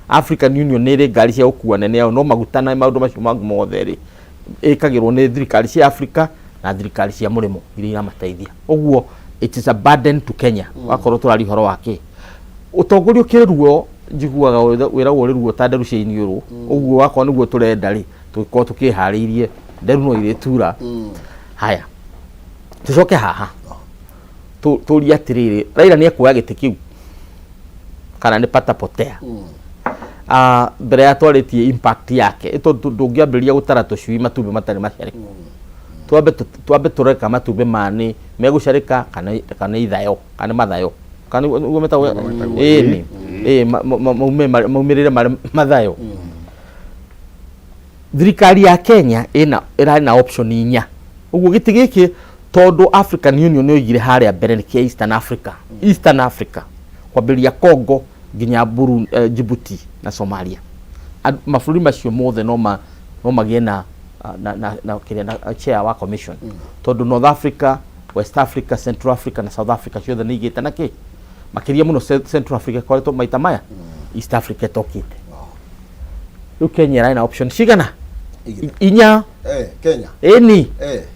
African Union nĩ ĩrĩ ngari cia gũkua nene yao, no maguta na maũndũ macio mangĩ mothe rĩ, ĩkagĩrwo nĩ thirikari cia Africa na thirikari cia mũrĩmo iria iramateithia. Ũguo it is a burden to Kenya. Wakorwo tũraria ũhoro wa kĩ ũtongoria ũkĩrĩ ruo, njiguaga wĩragwo ũrĩ ruo ta nderu cia iniũrũ. Ũguo wakorwo nĩguo tũrenda rĩ, tũgĩkorwo tũkĩharĩirie nderu no irĩtura. Haya, tũcoke haha tũrie atĩrĩrĩ, Raila nĩ ekuoya gĩtĩ kĩu kana nĩ patapotea? Ah, mbere ya twarĩtie impact yake, tondũ ndũngĩambĩrĩria gũtara tũcui matumbĩ matarĩ macarĩku. Twambe tũreka matumbĩ ma nĩ megũcarĩka kana ithayo kana mathayo kana nĩguo metagwo? Metagwo, ĩĩ, ĩĩ, maumĩrĩre marĩ mathayo. Thirikari ya Kenya ĩna ĩrarĩ na option inya. Ũguo gĩtĩ gĩkĩ, tondũ African Union yoigire harĩa mbere nĩ kĩa Eastern Africa, Eastern Africa kwambĩrĩria Congo nginya Djibouti na Somalia. Mabũrũri macio mothe no magĩe na kĩrĩa na chair wa commission, tondũ North Africa, West Africa, Central Africa na South Africa ciothe nĩ igĩte na kĩ makĩria mũno Central Africa ĩkoretwo maita maya, East Africa ĩtokĩte. Rĩu Kenya ĩrarĩ na option cigana? Igĩrĩ. Inya. Kenya. Ĩni.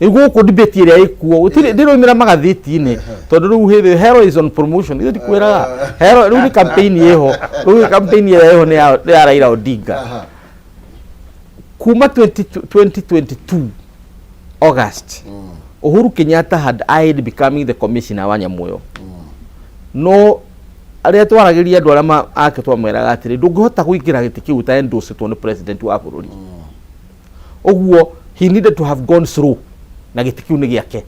Rĩu gũkũ debate ĩrĩa ĩkuo gũtirĩ ndĩroimĩra magathĩti-inĩ, tondũ rĩu hĩndĩ hero is on promotion, ithuĩ ndikwĩraga hero rĩu nĩ campaign ĩho, rĩu campaign ĩrĩa ĩho nĩ ya Raila Odinga. Kuma 20 2022 August, Uhuru Kenyatta had eyed becoming the commissioner wa nyamũ ĩyo. No arĩa twaragĩria andũ arĩa ake twamwĩraga atĩrĩ, ndũngĩhota kũingĩra gĩtĩ kĩu ũta endorsetwo nĩ president wa bũrũri. Ũguo he needed to have gone through na gĩtĩ kĩu nĩ gĩake,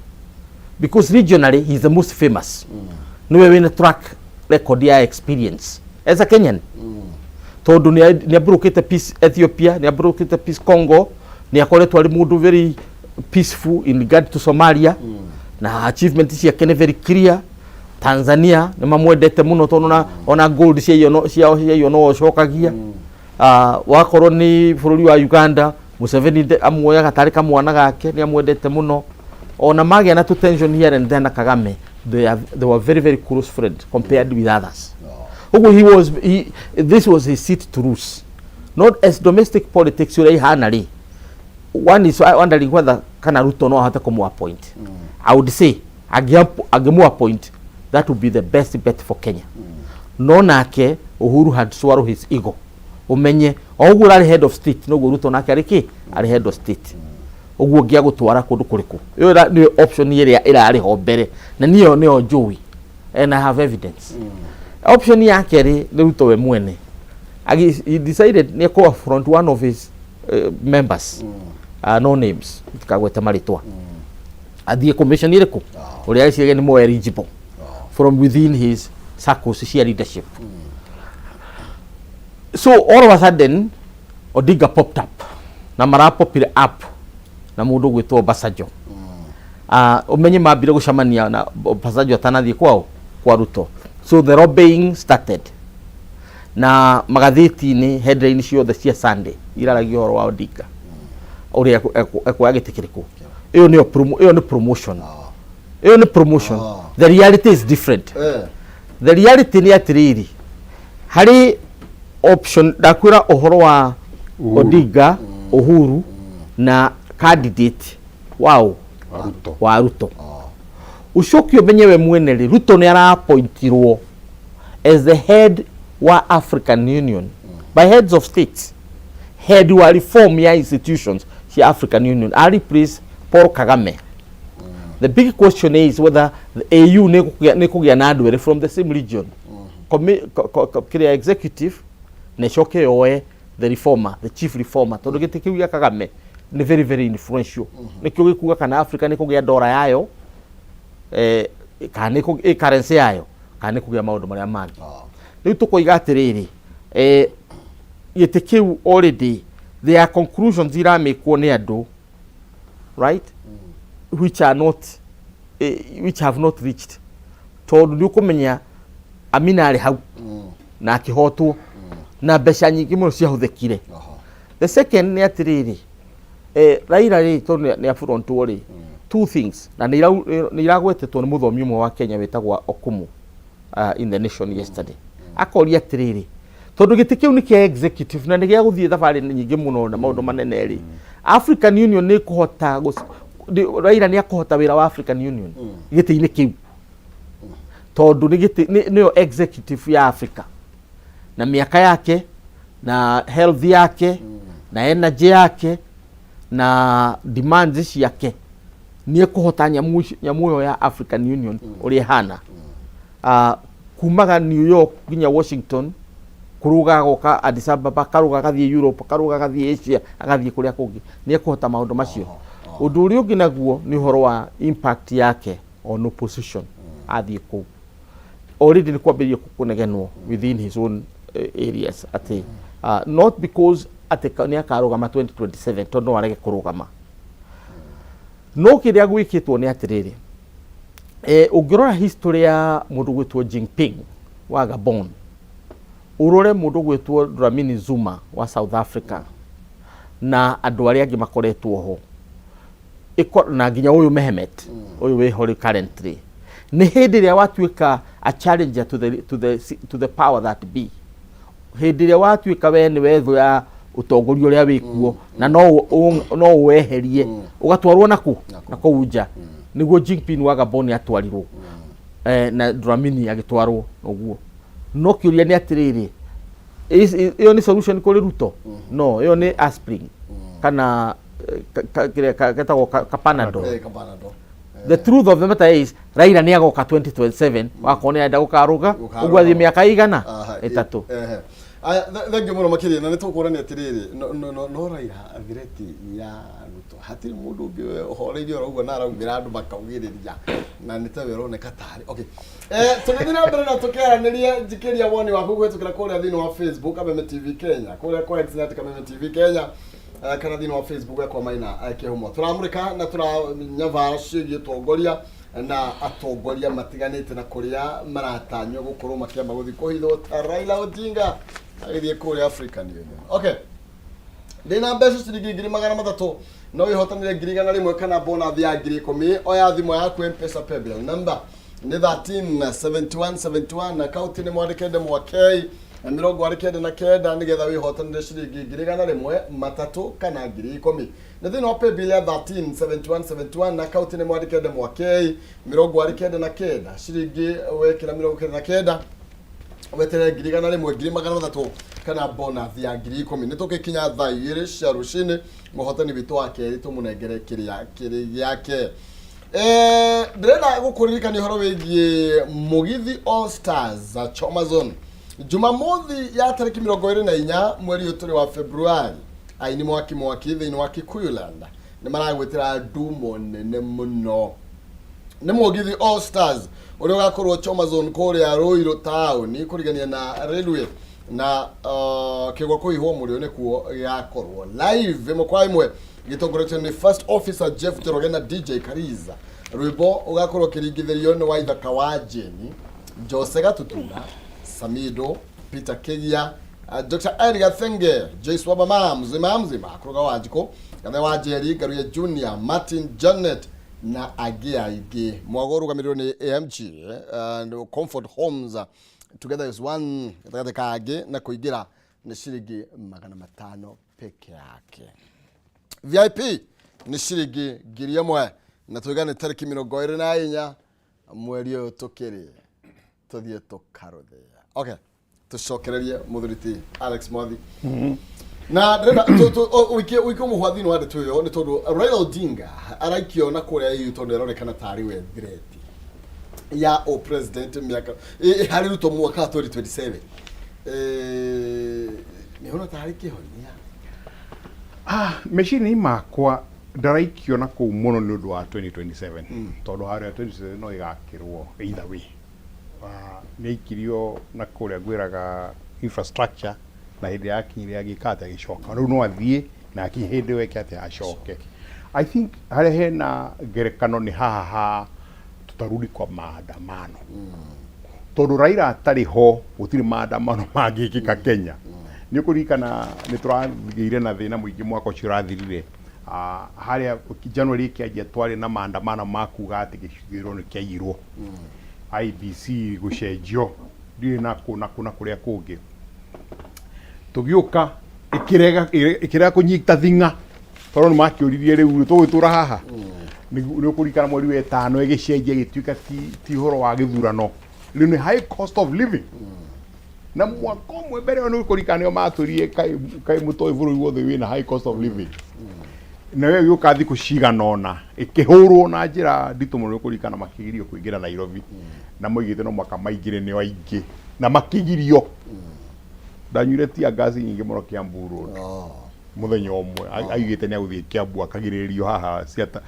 because regionally he is the most famous, nĩwe wĩna track record ya experience as a Kenyan, tondũ nĩ abrokete peace Ethiopia, nĩ abrokete peace Congo, nĩ akoretwo arĩ mũndũ very peaceful in regard to Somalia, na achievement ciake nĩ very clear. Tanzania nĩ mamwendete mũno tondũ ona gold ciaiywo no ciao ciaiywo no ũcokagia. Wakorwo nĩ bũrũri wa Uganda, Museveni amuoyaga tarĩ kamwana gake, nĩ amwendete mũno. Ona magĩa na tension here and there na Kagame, they were very very close friends compared with others. Ũguo he was he, this was his seat to lose. Not as domestic politics ũrĩa ihana rĩ, one is wondering whether kana Ruto no ahote kũmũ appoint. I would say angĩmũ appoint, that would be the best bet for Kenya. No nake Uhuru had swallowed his ego. Umenye o ũguo ũrarĩ head of state, noguo Ruto nake arĩ kĩ arĩ head of state. Ũguo ũngĩa gũtwara kũndũ kũrĩkũ, ĩyo nĩyo option ĩrĩa ĩrarĩ ho mbere, na niyo nĩyo njũĩ and I have evidence. Option ya kerĩ nĩ Ruto we mwene. He decided nĩ ekũ front one of his members, no names, tikagwete marĩtwa, athiĩ commission ĩrĩkũ ũrĩa eciragia nĩ more eligible from within his circles cia leadership. So all of a sudden Odinga popped up, na marapopire up na mũndũ gwĩtwo Obasanjo. Ũmenye mambire gũcemania na Obasanjo atanathiĩ kwao kwa Ruto. So the lobbying started, na magathĩti-inĩ headline ciothe cia Sunday iraragia ũhoro wa Odinga ũrĩa ekuoya gĩtĩ kĩrĩkũ. Ĩyo nĩyo ĩyo nĩ promotion, ĩyo nĩ promotion. The reality is different. The reality nĩ atĩrĩrĩ, harĩ option ndakwĩra ũhoro wa Uhuru. Odinga, Uhuru na candidate wao. Wa Ruto. Wa Ruto. Ũcoke ũmenye we mwene rĩ, Ruto nĩ araappointirwo as the head wa African Union by heads of states, head wa reform ya institutions cia African Union, a replace Paul Kagame. The big question is whether the AU nĩ kũgĩa na andũ erĩ from the same region. Kĩrĩa executive na ĩcoke yoe the reformer, the chief reformer, tondũ gĩtĩ kĩu gĩa Kagame nĩ very very influential. Nĩkĩo gĩkuga kana Africa nĩ kũgĩa ndora yayo, kana nĩ ĩ currency yayo, kana nĩ kũgĩa maũndũ marĩa mangĩ. Rĩu tũkoiga atĩrĩrĩ, gĩtĩ kĩu already there are conclusions iramĩkwo nĩ andũ, right, which are not which have not reached, tondũ nĩ ũkũmenya Amina arĩ hau na akĩhotwo na mbeca nyingĩ mũno ciahũthĩkire. The second nĩ atĩrĩrĩ, Raila rĩ, tondũ nĩ afrontwo rĩ, two things, na nĩ iragwetetwo nĩ mũthomi ũmwe wa Kenya wĩtagwo Okumu in the Nation yesterday, akoria atĩrĩrĩ, tondũ gĩtĩ kĩu nĩ kĩa executive na nĩ gĩa gũthiĩ thabarĩ nyingĩ mũno na maũndũ manene rĩ, African Union nĩ ĩkũhota Raila nĩ akũhota wĩra wa African Union gĩtĩ-inĩ kĩu, tondũ nĩ gĩtĩ nĩyo executive ya Africa, na mĩaka yake na health yake na energy yake na demands ciake, nĩ ekũhota nyamũ nyamũ ĩyo ya African Union ũrĩa ĩhana, kumaga New York nginya Washington, kũrũga agoka Addis Ababa, karuga agathiĩ Europe, karuga agathiĩ Asia, agathiĩ kũrĩa kũngĩ, nĩ ekũhota maũndũ macio. Ũndũ ũrĩa ũngĩ naguo nĩ ũhoro wa impact yake on opposition. Athiĩ kũu already nĩ kwambĩrĩria kũnegenwo within his own areas atĩ not because atĩ nĩ akarũgama 2027, tondũ no arege kũrũgama, no kĩrĩa gwĩkĩtwo nĩ atĩrĩrĩ, ũngĩrora history ya mũndũ gwĩtwo Jinping wa Gabon, ũrore mũndũ gwĩtwo Dlamini Zuma wa South Africa na andũ arĩa angĩ makoretwo ho, na nginya ũyũ Mehmet ũyũ wĩho rĩ currently, nĩ hĩndĩ ĩrĩa watuĩka a challenger to the power that be, hĩndĩ ĩrĩa watuĩka we nĩwe thũ ya ũtongoria ũrĩa wĩkuo na no ũweherie, ũgatwarwo naku na kũu nja. Nĩguo Jinping wa Gabon atwarirwo, na Dlamini agĩtwarwo ũguo. No kĩũria nĩ atĩrĩrĩ, ĩyo nĩ solution kũrĩ Ruto? No ĩyo nĩ aspirin kana Kĩrĩa getagwo ka Panadol. Eh, Kapanado. The truth of the matter is Raila nĩ agoka 2027, wakorwo nĩ arenda gũkarũga. Gũkarũga. Ũguo athiĩ mĩaka igana Aha, 3. Ehe. Aya, thengiũ mũno makĩria, na nĩ tũkũrania atĩrĩrĩ, no Raila thireti ya Ruto hatirĩ mũndũ ũngĩ ũhoreirie oro ũguo na araumĩra andũ makaugĩrĩria na nĩ tawe ũroneka tarĩ okay. Tũgĩthiĩ na mbere na tũkĩaranĩria, njikĩria woni waku kũhĩtũkĩra kũrĩa thĩinĩ wa Facebook Kameme TV Kenya, kũrĩa kwa X net Kameme TV Kenya, kana thĩinĩ wa Facebook yakwa Maina Kĩhumo. Tũramũrĩka na tũranyabara ciĩgiĩ ũtongoria na atongoria matiganĩte na kũrĩa maratanywo gũkorwo makĩamba gũthiĩ kũhithwo ta Raila Odinga agĩthiĩ kũrĩa African Union. Okay, ndĩna mbeca ciringi 300,000, no wĩhotanĩre 100,000 kana bonus ya 10,000. Oya thimũ yaku, M-Pesa paybill number nĩ 13 71 71, akaunti nĩ mwandĩke ndemwa K na 99, nĩgetha wĩhotanĩre ciringi 100,000, matatũ kana 10,000. Nĩ thĩinĩ wa paybill ya 13 71 71, akaunti nĩ mwandĩke ndemwa K 99. Ciringi wekĩra 99, weterere 100,000, 300,000 kana bonus ya 10,000. Nĩ tũgĩkinya thaa 2 cia rũcinĩ, mũhotani witũ wa kerĩ tũmũnengere kĩrĩa kĩrĩ gĩake. Ndĩrenda gũkũririkania ũhoro wĩgiĩ Mũgithi All Stars Chomazon, Jumamothi ya tarĩki 24 mweri ũyũ tũrĩ wa Februari. Aini mwaki mwaki thĩinĩ wa Kikuyuland nĩ maragwĩtĩra ndumo nene mũno, nĩ Mũgithi All Stars ũrĩa ũgakorwo Chomazon kũrĩa Ruiru taũni kũrigania na railway na kĩgwa kũhihwo mũrĩo nĩkuo gĩgakorwo live ĩmwe kwa ĩmwe, gĩtongoretio nĩ First Officer Jeff Njoroge na DJ Kariza. Rwĩmbo ũgakorwo ũkĩringithĩrio nĩ Waithaka wa Jeni, Jose Gatutuna, Samido, Peter Kigia, Dr. Eric Gathenge, Joyce Wabama, mzima mzima Kuruga wa Njiko, Gathe wa Njeri, Ngaruye Junior, Martin Janet na angĩ aingĩ. Mwago ũrũgamĩrĩrwo nĩ AMG and Comfort Homes, together is one gatagatĩ ka angĩ, na kũingĩra nĩ ciringi 500 peke yake, VIP nĩ ciringi 1,000, na tuiga nĩ tarĩki 24 mweri ũyũ tũkĩrĩ tũthiĩ tũkarũthĩa. Okay, tũcokererie mũthuri ti Alex Mwathi, na ndĩrenda ũike mũhwa thĩinĩ wa ndeto ĩyo, nĩ tondũ Raila Odinga araikio na kũrĩa EU tondũ aronekana tarĩ we threat ya o president mĩaka harĩ Ruto mwaka wa 2027. Nĩ ũrona tarĩ kĩhonia? Ah, meciria-inĩ makwa ndaraikio na kũu mũno nĩ ũndũ wa 2027, tondũ harĩa 2027 no ĩgakĩrwo either way. Ah, nĩ aikirio na kũrĩa ngwĩraga infrastructure, na hĩndĩ yakinyire agĩka atĩ agĩcoka, rĩu no athiĩ na akinye hĩndĩ ĩyo eke atĩ acoke. I think harĩa hena ngerekano nĩ haha ha tutarudi kwa maandamano, tondũ Raila atarĩ ho gũtirĩ maandamano mangĩkĩka Kenya. Nĩ ũkũririkana nĩ tũragĩire na thĩna mũingĩ mwaka ũcio ũrathirire. Ah, harĩa January ĩkĩanjia twarĩ na maandamano ma kuga atĩ gĩcigĩrĩro nĩ kĩaiyirwo, IEBC gũcenjio, ndirĩ na kũ na kũ na kũrĩa kũngĩ. Tũgĩũka ĩkĩrega kũnyita thing'a tondũ nĩ makĩũririe rĩu tũgũtũra haha. Nĩ ũkũririkana mweri wa ĩtano ĩgĩcenjia ĩgĩtuĩka ti ũhoro wa gĩthurano, rĩu nĩ high cost of living. Na mwaka ũmwe mbere ĩyo nĩ ũkũririkana nĩo matwĩrire kaĩ mũtoĩ bũrũri wothe wĩna high cost of living. Nayo ĩgĩũka thikũ cigana ũna ĩkĩhũrwo na njĩra nditũ mũno. Nĩ ũkũririkana makĩgirio kũingĩra Nairobi, na moigĩte no mwaka maingĩre nĩo aingĩ na makĩgirio. Ndanyuire tear gas nyingĩ mũno Kiambu Road mũthenya ũmwe. Augĩte nĩ agũthiĩ Kiambu akagirĩrĩrio haha Ciata,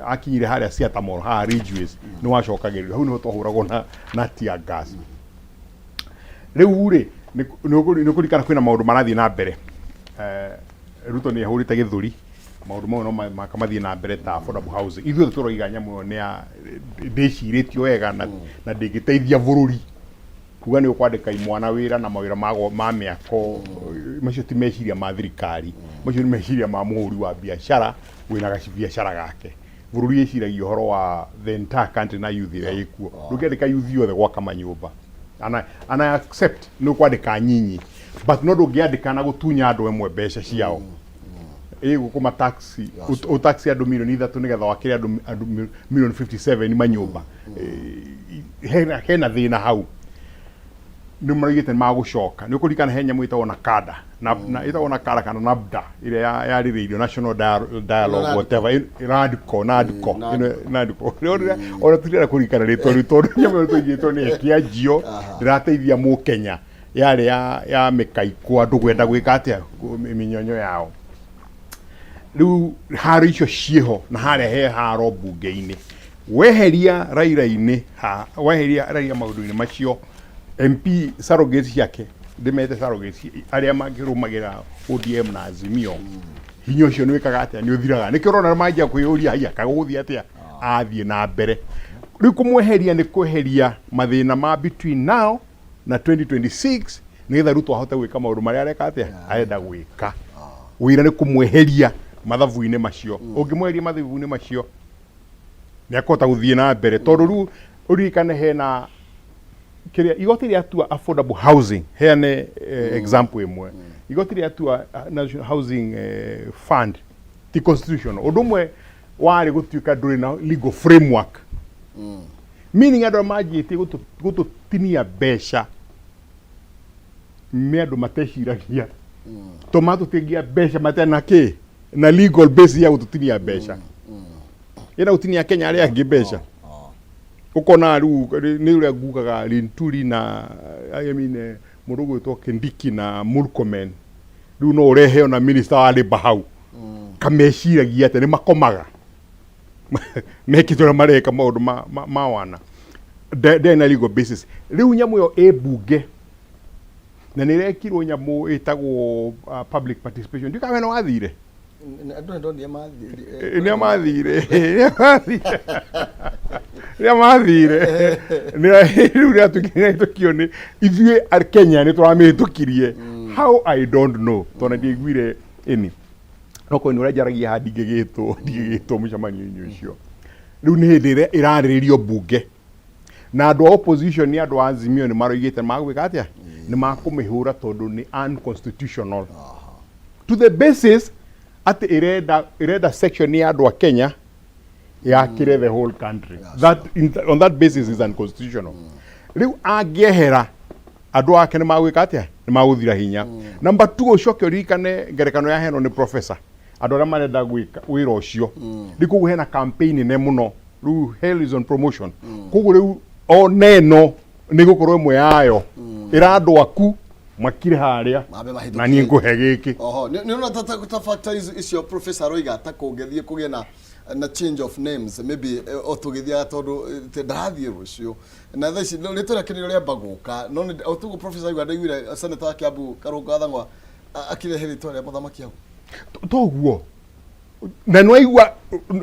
akinyire harĩa Ciata Mall, haha Ridgeways nĩ wacokagĩrĩrio hau nĩho twahũragwo na tear gas. Rĩu rĩ nĩ ũkũririkana kwĩna maũndũ marathiĩ na mbere. Ruto nĩ ahũrĩte gĩthũri maũndũ mau no maka mathiĩ na mbere ta affordable housing. Ithuĩ tũroiga nyamũ ĩyo nĩ ya ndĩcirĩtio wega na ndĩngĩteithia bũrũri. Kuga nĩ ũkwandĩka imwana wĩra na mawĩra ma mĩako, macio ti meciria ma thirikari, macio nĩ meciria ma mũhũri wa biacara wĩna gacibiacara gake. Bũrũri ĩciragia ũhoro wa the entire country na youth ĩrĩa ĩkuo. Ndũngĩandĩka youth yothe gwaka manyũmba, and I accept nĩ ũkwandĩka nyinyi, but no ndũngĩandĩka na gũtunya andũ amwe mbeca ciao ĩ gũkũma tax ũtaxi andũ 3 milioni nĩgetha wakĩre andũ milioni 57 manyũmba. Hena thĩna hau. Nĩ maroigĩte nĩ magũcoka. Nĩ ũkũririkana he nyamũ ĩtagwo NACADA na, na ĩtagwo NACADA kana NABDA ĩrĩa yarĩrĩirio National Dialogue whatever NADCO NADCO. Ĩno NADCO. Rĩo ona tũtirenda kũririkana rĩtwa rĩu tondũ nyamũ ĩyo tũigĩtwo nĩ ĩkĩanjio ndĩrateithia mũkenya yarĩ ya mĩkaikũ andũ kwenda gwĩka atĩa mĩnyonyo yao. Rĩu haro icio ciĩho na harĩa he haro mbunge-inĩ weheria Raila-inĩ ha weheria Raila maũndũ-inĩ macio MP surrogates ciake ndĩmete surrogates arĩa mangĩrũmagĩra ODM na Azimio hinya ũcio nĩ wĩkaga atĩa nĩ ũthiraga nĩkĩo ũrona manjia kwĩyũria haiya kagũgũthiĩ atĩa athiĩ na mbere rĩu kũmweheria nĩ kweheria mathĩna ma between now na 2026 nĩgetha Ruto ahote gwĩka maũndũ marĩa areka atĩa arenda gwĩka wĩra nĩ kũmweheria mathabu-inĩ macio ũngĩmweheria mathabu-inĩ macio nĩ akũhota gũthiĩ na mbere tondũ rĩu ũririkane hena kĩrĩa igoti rĩatua affordable housing heane example ĩmwe igoti rĩatua National Housing Fund ti constitutional ũndũ ũmwe warĩ gũtuĩka ndũrĩ na legal framework meaning andũ arĩa manjĩtie gũtũtinia mbeca nĩ andũ mateciragia to matũtingia mbeca matarĩ na kĩ na legal basis ya gũtũtinia mbeca ĩna gũtinia Kenya arĩa angĩ mbeca ũkona rĩu nĩ ũrĩa ngugaga Linturi na I mean, mũndũ ũgwĩtwo Kindiki na Murkomen rĩu no ũrehe ona minister wa labour hau kameciragia atĩ nĩ makomaga mekĩte ũrĩa mareka maũndũ ma wana ndarĩ na legal basis rĩu nyamũ ĩyo ĩ mbunge na nĩ ĩrekirwo nyamũ ĩtagwo public participation ndiũĩ kana we nĩ wathire Andũ nĩ ndonire mathire. Nĩ mathire nĩ mathire rĩu rĩatuĩkire nĩ ithuĩ a Kenya nĩ tũramĩhĩtũkirie how I don't know tondũ ndiaiguire ĩni no korwo nĩ ũrĩa njaragia haha ndingĩgĩtwo ndingĩgĩtwo mũcemanio-inĩ ũcio rĩu nĩ hĩndĩ ĩrĩa ĩrarĩrĩrio mbunge na andũ a opposition nĩ andũ a Azimio nĩ maroigĩte magwĩka atĩa nĩ makũmĩhũra tondũ nĩ unconstitutional to the basis atĩ ĩrenda ĩrenda section ya andũ a Kenya yakĩre the whole country that on that basis is unconstitutional rĩu angĩehera andũ ake nĩ magwĩka atĩa nĩ magũthira hinya number two ũcoke ũririkane ngerekano ya heno nĩ professor andũ arĩa marenda gwĩka wĩra ũcio rĩu koguo hena campaign nene mũno rĩu hell is on promotion koguo rĩu ona ĩno nĩ gũkorwo ĩmwe yayo ĩra andũ aku makire harĩa Mambe mahĩtũkie. na niĩ ngũhe gĩkĩ Oho, nĩ nĩ ũrona ta factor icio professor aroiga ta kũngĩthiĩ kũgĩe na change of names maybe o tũgĩthiaga tondũ ndarathiĩ rũciũ na thaa ici rĩtwa rĩake nĩrĩo rĩamba gũka no o tuguo professor aigua ndaiguire senator wa Kiambu Karũngũ wa Thang'wa akĩrehe rĩtwa rĩa mũthamaki hau toguo na nĩwaigua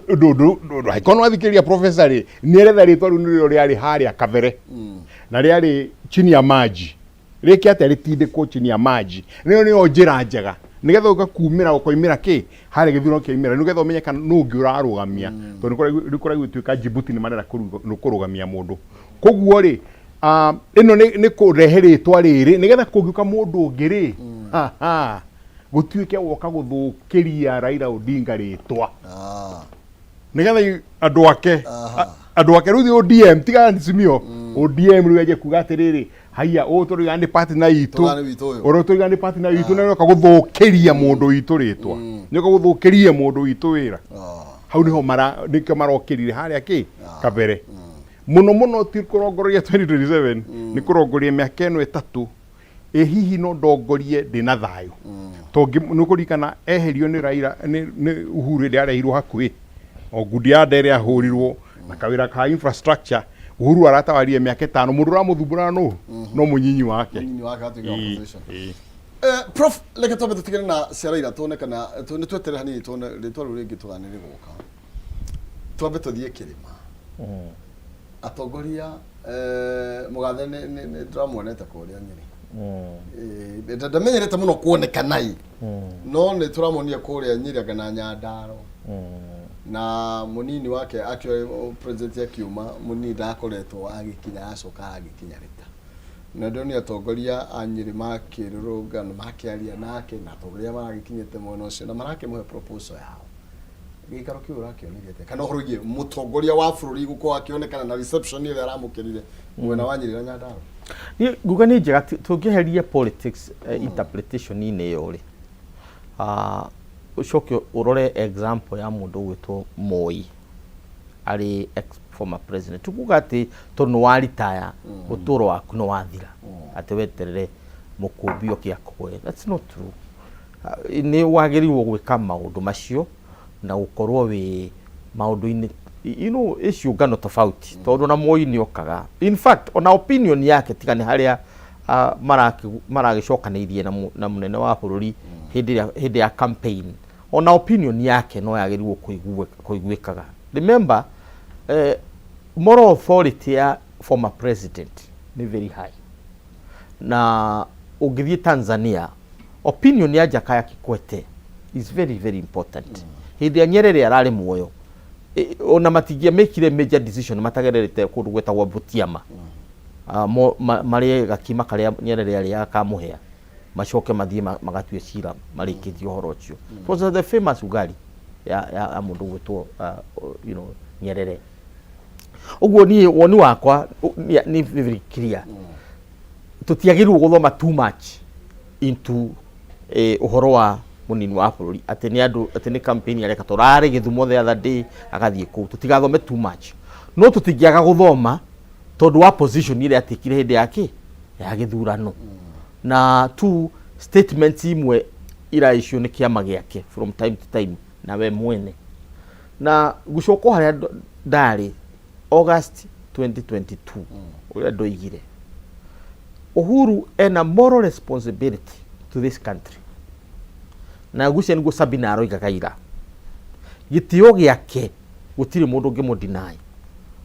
angĩkorwo nĩwathikĩrĩria professor rĩ nĩaretha rĩtwa rĩu nĩrĩo rĩarĩ harĩa kabere na rĩarĩ chini ya maji rĩke atĩa rĩtindĩkwo chini ya maji nĩyo nĩyo njĩra njega nĩgetha ũka kumĩra ũkoimĩra kĩ harĩa gĩthurano kĩaimĩra nĩgetha ũmenye kana nũ ũngĩ ũrarũgamia tondũ nĩ kũraigua ituĩka Djibouti nĩ marenda kũrũgamia mũndũ koguo rĩ ĩno nĩ kũrehe rĩtwa rĩrĩ nĩgetha kũngĩũka mũndũ ũngĩ rĩ haha gũtuĩke woka gũthũkĩria Raila Odinga rĩtwa nĩgetha andũ ake andũ ake rĩu ODM tiga Azimio ODM rĩu enje kuga atĩrĩrĩ haiya ũũ tũrauga nĩ partner itũ Tũrauga nĩ witũ ũyũ. ũrĩa tũrauga nĩ partner witũ na nĩoka gũthũkĩria mũndũ witũ rĩtwa nĩoka gũthũkĩria mũndũ witũ wĩra hau nĩho mara nĩkĩo marokĩrire harĩa kĩ kabere mũno mũno ti kũrongoreria 2027 nĩ kũrongoria mĩaka ĩno ĩtatũ ĩ hihi no ndongorie ndĩna thayũ tondũ nĩ ũkũririkana eherio nĩ Raila nĩ Uhuru hĩndĩ arehirwo hakuhĩ o ngundi ya ndere ahũrirwo na kawĩra ka infrastructure Uhuru aratawarire mĩaka ĩtano mũndũ ũramũthumbũraga nũ no mũnyinyi wake Mũnyinyi wake atuĩke opposition. Ĩĩ. Prof reke twambe tũtigane na cia Raila tuone kana nĩ tweterere hanini tuone rĩtwa rĩu rĩngĩ tũgane rĩgũka twambe tũthiĩ kĩrĩma atongoria mũgathe nĩ ndĩramuonete kũrĩa Nyĩrĩ ndamenyerete mũno kuonekana ĩ no nĩ tũramuonire kũrĩa Nyĩrĩ anga na Nyandarua na mũnini wake akĩoya president akiuma mũnini ndakoretwo agĩkinya acoka agĩkinya rĩta na ndĩronire atongoria a Nyĩrĩ makĩrũrũngana makĩaria nake na atongoria maragĩkinyĩte mwena ũcio na marakĩmũhe proposal yao Gĩikaro kĩu ũrakĩonire atĩa? Kana ũhoro wĩgiĩ mũtongoria wa bũrũri gũkorwo akĩonekana na reception ĩrĩa aramũkĩrire mwena wa Nyĩrĩ na Nyandarua? Niĩ nguga nĩ njega tũngĩeheria politics interpretation-inĩ ĩyo rĩ, ah, ũcoke ũrore example ya mũndũ ũgwĩtwo Moi arĩ ex former president. Ti kuga atĩ tondũ nĩ wa retire ũtũro waku nĩ wathira, atĩ weterere mũkũmbi oke akũgũre. That's not true. Nĩ wagĩrĩirwo gwĩka maũndũ macio na gũkorwo wĩ maũndũ-inĩ you know, ĩ ciũngano tofauti tondũ ona Moi nĩ okaga in fact ona opinion yake tiga nĩ harĩa maragĩcokanĩirie na mũnene wa bũrũri hĩndĩ ĩrĩa hĩndĩ ya campaign ona opinion yake no yagĩrĩirwo kũiguĩkaga. Remember moral authority ya former president nĩ very high na ũngĩthiĩ Tanzania opinion ya Jakaya Kikwete is very very important. Hĩndĩ ĩrĩa Nyerere ararĩ muoyo ona matingĩamĩkire major decision matagererete kũndũ gwĩtagwo Butiama. Marĩe gakima karĩa Nyerere arĩaga ka mũhĩa macoke mathiĩ magatue cira marĩkĩtie ũhoro ũcio. It was the famous ugali ya mũndũ gwĩtwo you know, Nyerere. Ũguo niĩ woni wakwa nĩ very clear. Tũtiagĩrĩirwo gũthoma too much into ũhoro wa mũnini wa bũrũri atĩ nĩ andũ atĩ nĩ campaign areka tondũ ararĩ Gĩthumo the other day agathiĩ kũu. Tũtigathome too much. No tũtingĩaga gũthoma tondũ wa position ĩrĩa atikire hĩndĩ ya kĩ ya gĩthurano. Na two statements imwe iraicio nĩ kĩama gĩake from time to time na we mwene. Na gũcoka o harĩa ndarĩ August 2022 ũrĩa ndoigire Uhuru ena moral responsibility to this country na gucia nĩguo Sabina aroigaga ira gĩtĩo gĩake gũtirĩ mũndũ ũngĩmũ-deny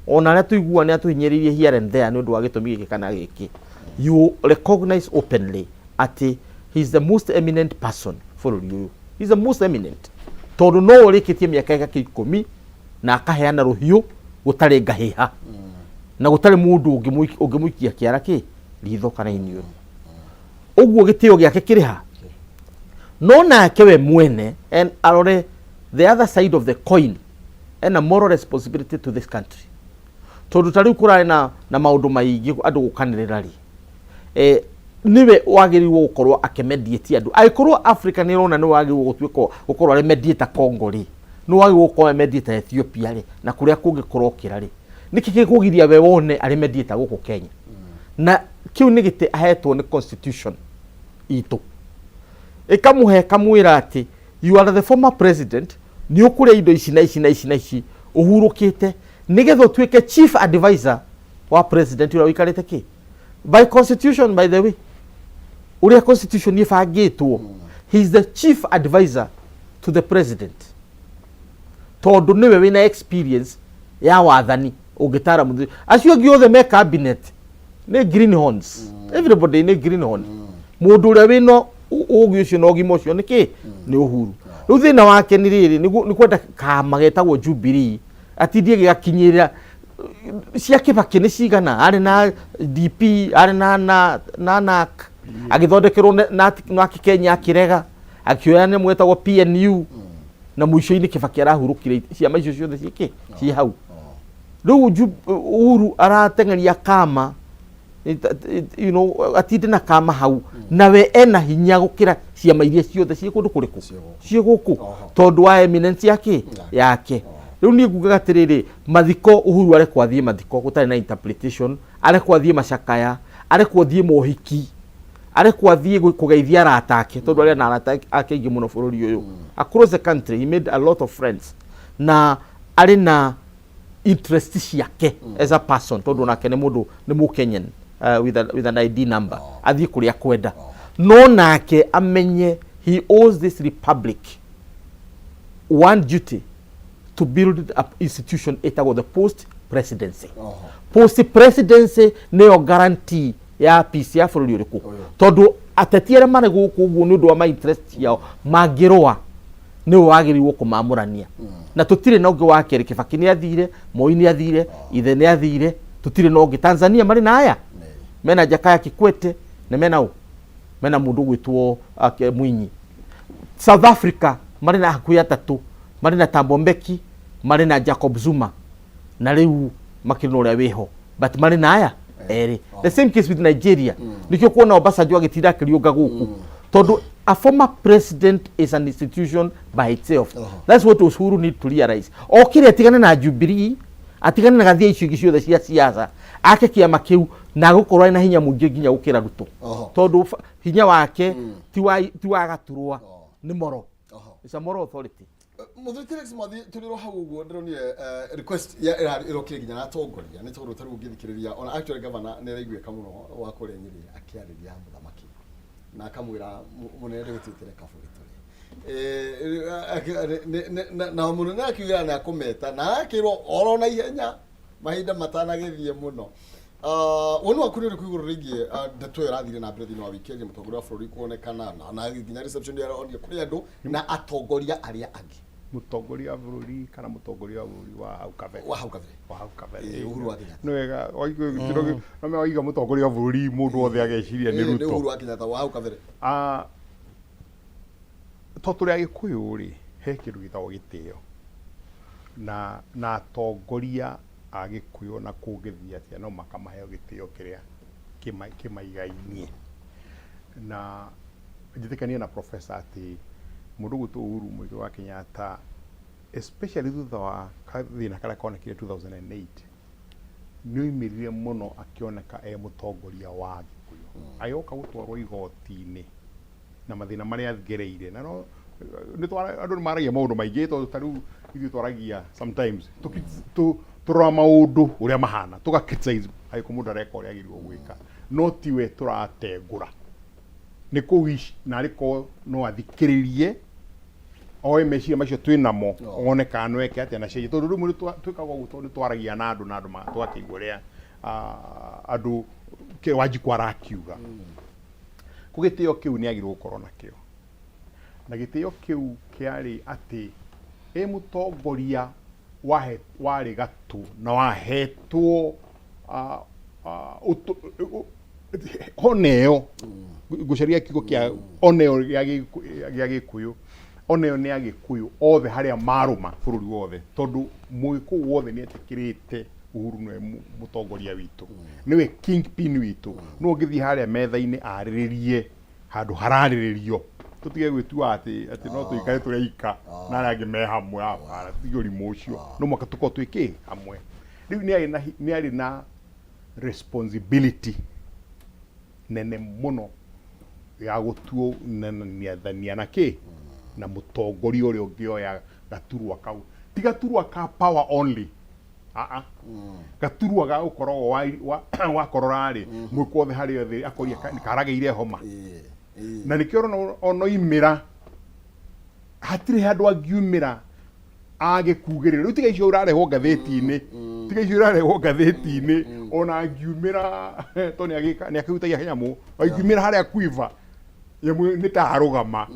ona arĩa tũigua nĩ atũhinyĩrĩirie here and there nĩ ũndũ wa gĩtũmi gĩkĩ kana gĩkĩ you recognize openly atĩ he is the most eminent person bũrũri ũyũ he is the most eminent tondũ no ũrĩkĩtie mĩaka ĩgakĩ ikũmi na akaheana rũhiũ gũtarĩ ngahĩha na gũtarĩ mũndũ ũngĩmũikia kĩara kĩ ritho kana iniũrũ ũguo gĩtĩo gĩake kĩrĩ ha no nake we mwene and arore the other side of the coin ena moral responsibility to this country tondũ ta rĩu kũrarĩ na maũndũ maingĩ andũ gũkanĩrĩra rĩ nĩwe wagĩrĩirwo gũkorwo akĩmediate andũ angĩkorwo Africa nĩ ĩrona nĩ wagĩrĩirwo gũtuĩka gũkorwo arĩ mediator Congo rĩ nĩ wagĩrĩirwo gũkorwo arĩ mediator Ethiopia rĩ na kũrĩa kũngĩ kũrokĩra rĩ nĩkĩ gĩkũgiria we wone arĩ mediator gũkũ Kenya na kĩu nĩ gĩtĩ ahetwo nĩ constitution itũ ĩkamũhe ĩkamwĩra atĩ you are the former president nĩ ũkũrĩa indo ici na ici na ici na ici ũhurũkĩte nĩgetha ũtuĩke chief advisor wa president ũrĩa ũikarĩte kĩ by constitution by the way ũrĩa constitution ĩbangĩtwo he is the chief advisor to the president tondũ nĩwe wĩna experience ya wathani ũngĩtara mũthuri acio angĩ othe me cabinet nĩ greenhorns everybody nĩ greenhorn mũndũ ũrĩa wĩna ũgĩ ũcio na ũgima ũcio nĩ kĩ nĩ Uhuru rĩu thĩna wake nĩ rĩrĩ nĩ kwenda kama getagwo Jubilee atindie gĩgakinyĩrĩra cia Kibaki nĩ cigana arĩ na DP arĩ na NARC agĩthondekerwo NARC Kenya akĩrega akĩoya nyamũ ĩtagwo PNU na mũico-inĩ Kibaki arahurũkire ciama icio ciothe ciĩkĩ ciĩ hau rĩu Uhuru arateng'eria kama you know atinde na kama hau nawe ena hinya gũkĩra ciama iria ciothe ciĩ kũndũ kũrĩkũ ciĩ gũkũ tondũ wa eminence yake yake rĩu niĩ ngugaga atĩrĩrĩ mathiko Uhuru arekwo athiĩ mathiko gũtarĩ na interpretation arekwo athiĩ macakaya arekwo athiĩ mohiki arekwo athiĩ kũgeithia arata ake tondũ arĩ na arata ake aingĩ mũno bũrũri ũyũ across the country he made a lot of friends na arĩ na interest ciake as a person tondũ onake nĩ mũndũ nĩ mũkenyan with an ID number athiĩ kũrĩa kwenda no nake amenye he owes this republic one duty to build a institution ĩtagwo the post presidency post presidency nĩyo guarantee ya peace ya bũrũri ũrĩkũ tondũ ateti arĩa marĩ gũkũ ũguo nĩ ũndũ wa ma interest ciao mangĩrũa nĩwe wagĩrĩirwo kũmamũrania na tũtirĩ na ũngĩ wa kerĩ Kibaki nĩ athire Moi nĩ athire ithe nĩ athire tũtirĩ na ũngĩ Tanzania marĩ na aya mena Jakaya Kikwete na mena ũ mena mũndũ ũgwĩtwo Mwinyi South Africa marĩ na hakuhĩ atatũ Marĩ na Thabo Mbeki, marĩ na Jacob Zuma, na rĩu makĩrĩ na ũrĩa wĩho, but marĩ na aya erĩ. The same case with Nigeria. Nĩkĩo kuona Obasanjo agĩtinda akĩriũnga gũkũ, tondũ a former president is an institution by itself. That's what Uhuru need to realize. Okire atigane na Jubilee, atigane na gathia icio ingĩ ciothe cia siasa, ake kĩama kĩu na agũkorwo arĩ na hinya mũingĩ nginya gũkĩra Ruto, tondũ hinya wake ti wa gaturwa, nĩ moral. It's a moral authority. Muthuri Felix Mwathi, tũrĩ hau ũguo ndĩronire request ya ĩrokire nginya na atongoria, nĩ tondũ tarĩu ũngĩthikĩrĩria ona actually governor nĩ araiguĩka mũno wa kũrĩa Nyĩrĩ akĩarĩria mũthamaki na akamwĩra, "Mũnene, ndĩgũtuĩte kabũri tũrĩ." Na mũnene akiuga nĩ akũmeta na arakĩrwo oro na ihenya mahinda matanagĩthiĩ mũno. Woni waku nĩ ũrĩkũ igũrũ rĩgiĩ ndeto ĩyo ĩrathire na mbere thĩinĩ wa weekend, mũtongoria wa bũrũri kuonekana na nginya reception ĩrĩa ĩronio kũrĩ andũ na atongoria arĩa angĩ? Mũtongoria wa bũrũri kana mũtongoria wa bũrũri wa hau kabere? Wa hau kabere. Wa hau kabere. Ĩĩ, Uhuru wa Kenyatta. Nĩ wega no waiga mũtongoria wa bũrũri, mũndũ wothe ageciria nĩ Ĩĩ, nĩ Ruto. Uhuru wa Kenyatta wa hau kabere. Ah, to tũrĩ Agĩkũyũ rĩ, he kĩndũ gĩtagwo gĩtĩo na atongoria a Gĩkũyũ, na kũngĩthiĩ atĩa no makamaheo gĩtĩo kĩrĩa kĩmaigainie. Na njĩtĩkanie na professor atĩ mũndũ ũgwĩtwo Uhuru Muigai wa Kenyatta, especially thutha wa kathĩna karĩa konekire 2008, nĩ oimĩrire mũno akĩoneka e mũtongoria wa Gĩkũyũ, agĩũka gũtwarwo igoti-inĩ na mathĩna marĩa agereire. Na no nĩ andũ nĩ maragia maũndũ maingĩ, tondũ ta rĩu ithuĩ twaragia sometimes tũrora maũndũ ũrĩa mahana, tũga criticize angĩkorwo mũndũ areka ũrĩa agĩrĩirwo gwĩka, no tiwe tũratengũra nĩ kũ wish na arĩkorwo no athikĩrĩrie oe meciria macio twĩ namo, one kana no eke atĩa na cenjie, tondũ rĩmwe nĩ twĩkaga ũguo tondũ nĩ twaragia na andũ na andũ tũgakĩigua ũrĩa andũ Wanjikũ arakiuga. Kũ gĩtĩo kĩu nĩ agĩrĩirwo gũkorwo nakĩo, na gĩtĩo kĩu kĩarĩ atĩ ĩ mũtongoria wahe warĩ gatũ na wahetwo oneo, ngũcaria kiugo kĩa oneo gĩa Gĩkũyũ, oneo nĩ Agĩkũyũ othe harĩa marũma bũrũri wothe, tondũ Mũgĩkũyũ wothe nĩ etĩkĩrĩte Uhuru nĩwe mũtongoria witũ, nĩwe kingpin witũ. No ũngĩthiĩ harĩa metha-inĩ arĩrĩrie handũ hararĩrĩrio, tũtige gwĩtua atĩ no tũikare tũrĩ aika na arĩa angĩ me hamwe. Hapana, tũtige ũrimũ ũcio, no mũhaka tũkorwo twĩ kĩ hamwe. Rĩu nĩ arĩ na responsibility nene mũno ya gũtuonania na kĩ na mũtongoria ũrĩa ũngĩoya gaturwa kau, ti gaturwa ka power only, aa, gaturwa ga gũkoragwo wakorora rĩ mwĩkwo othe harĩa othe akoria karagĩire homa. Ĩĩ, ĩĩ. Na nĩkĩo ũrona onoimĩra hatirĩ handũ angiumĩra agĩkugĩrĩra. Rĩu tiga icio ũrarehwo ngathĩti-inĩ, tiga icio ũrarehwo ngathĩti-inĩ, ona angiumĩra to nĩ akĩhutagia kanyamũ, angiumĩra harĩa quiver nyamũ nĩ ta arũgama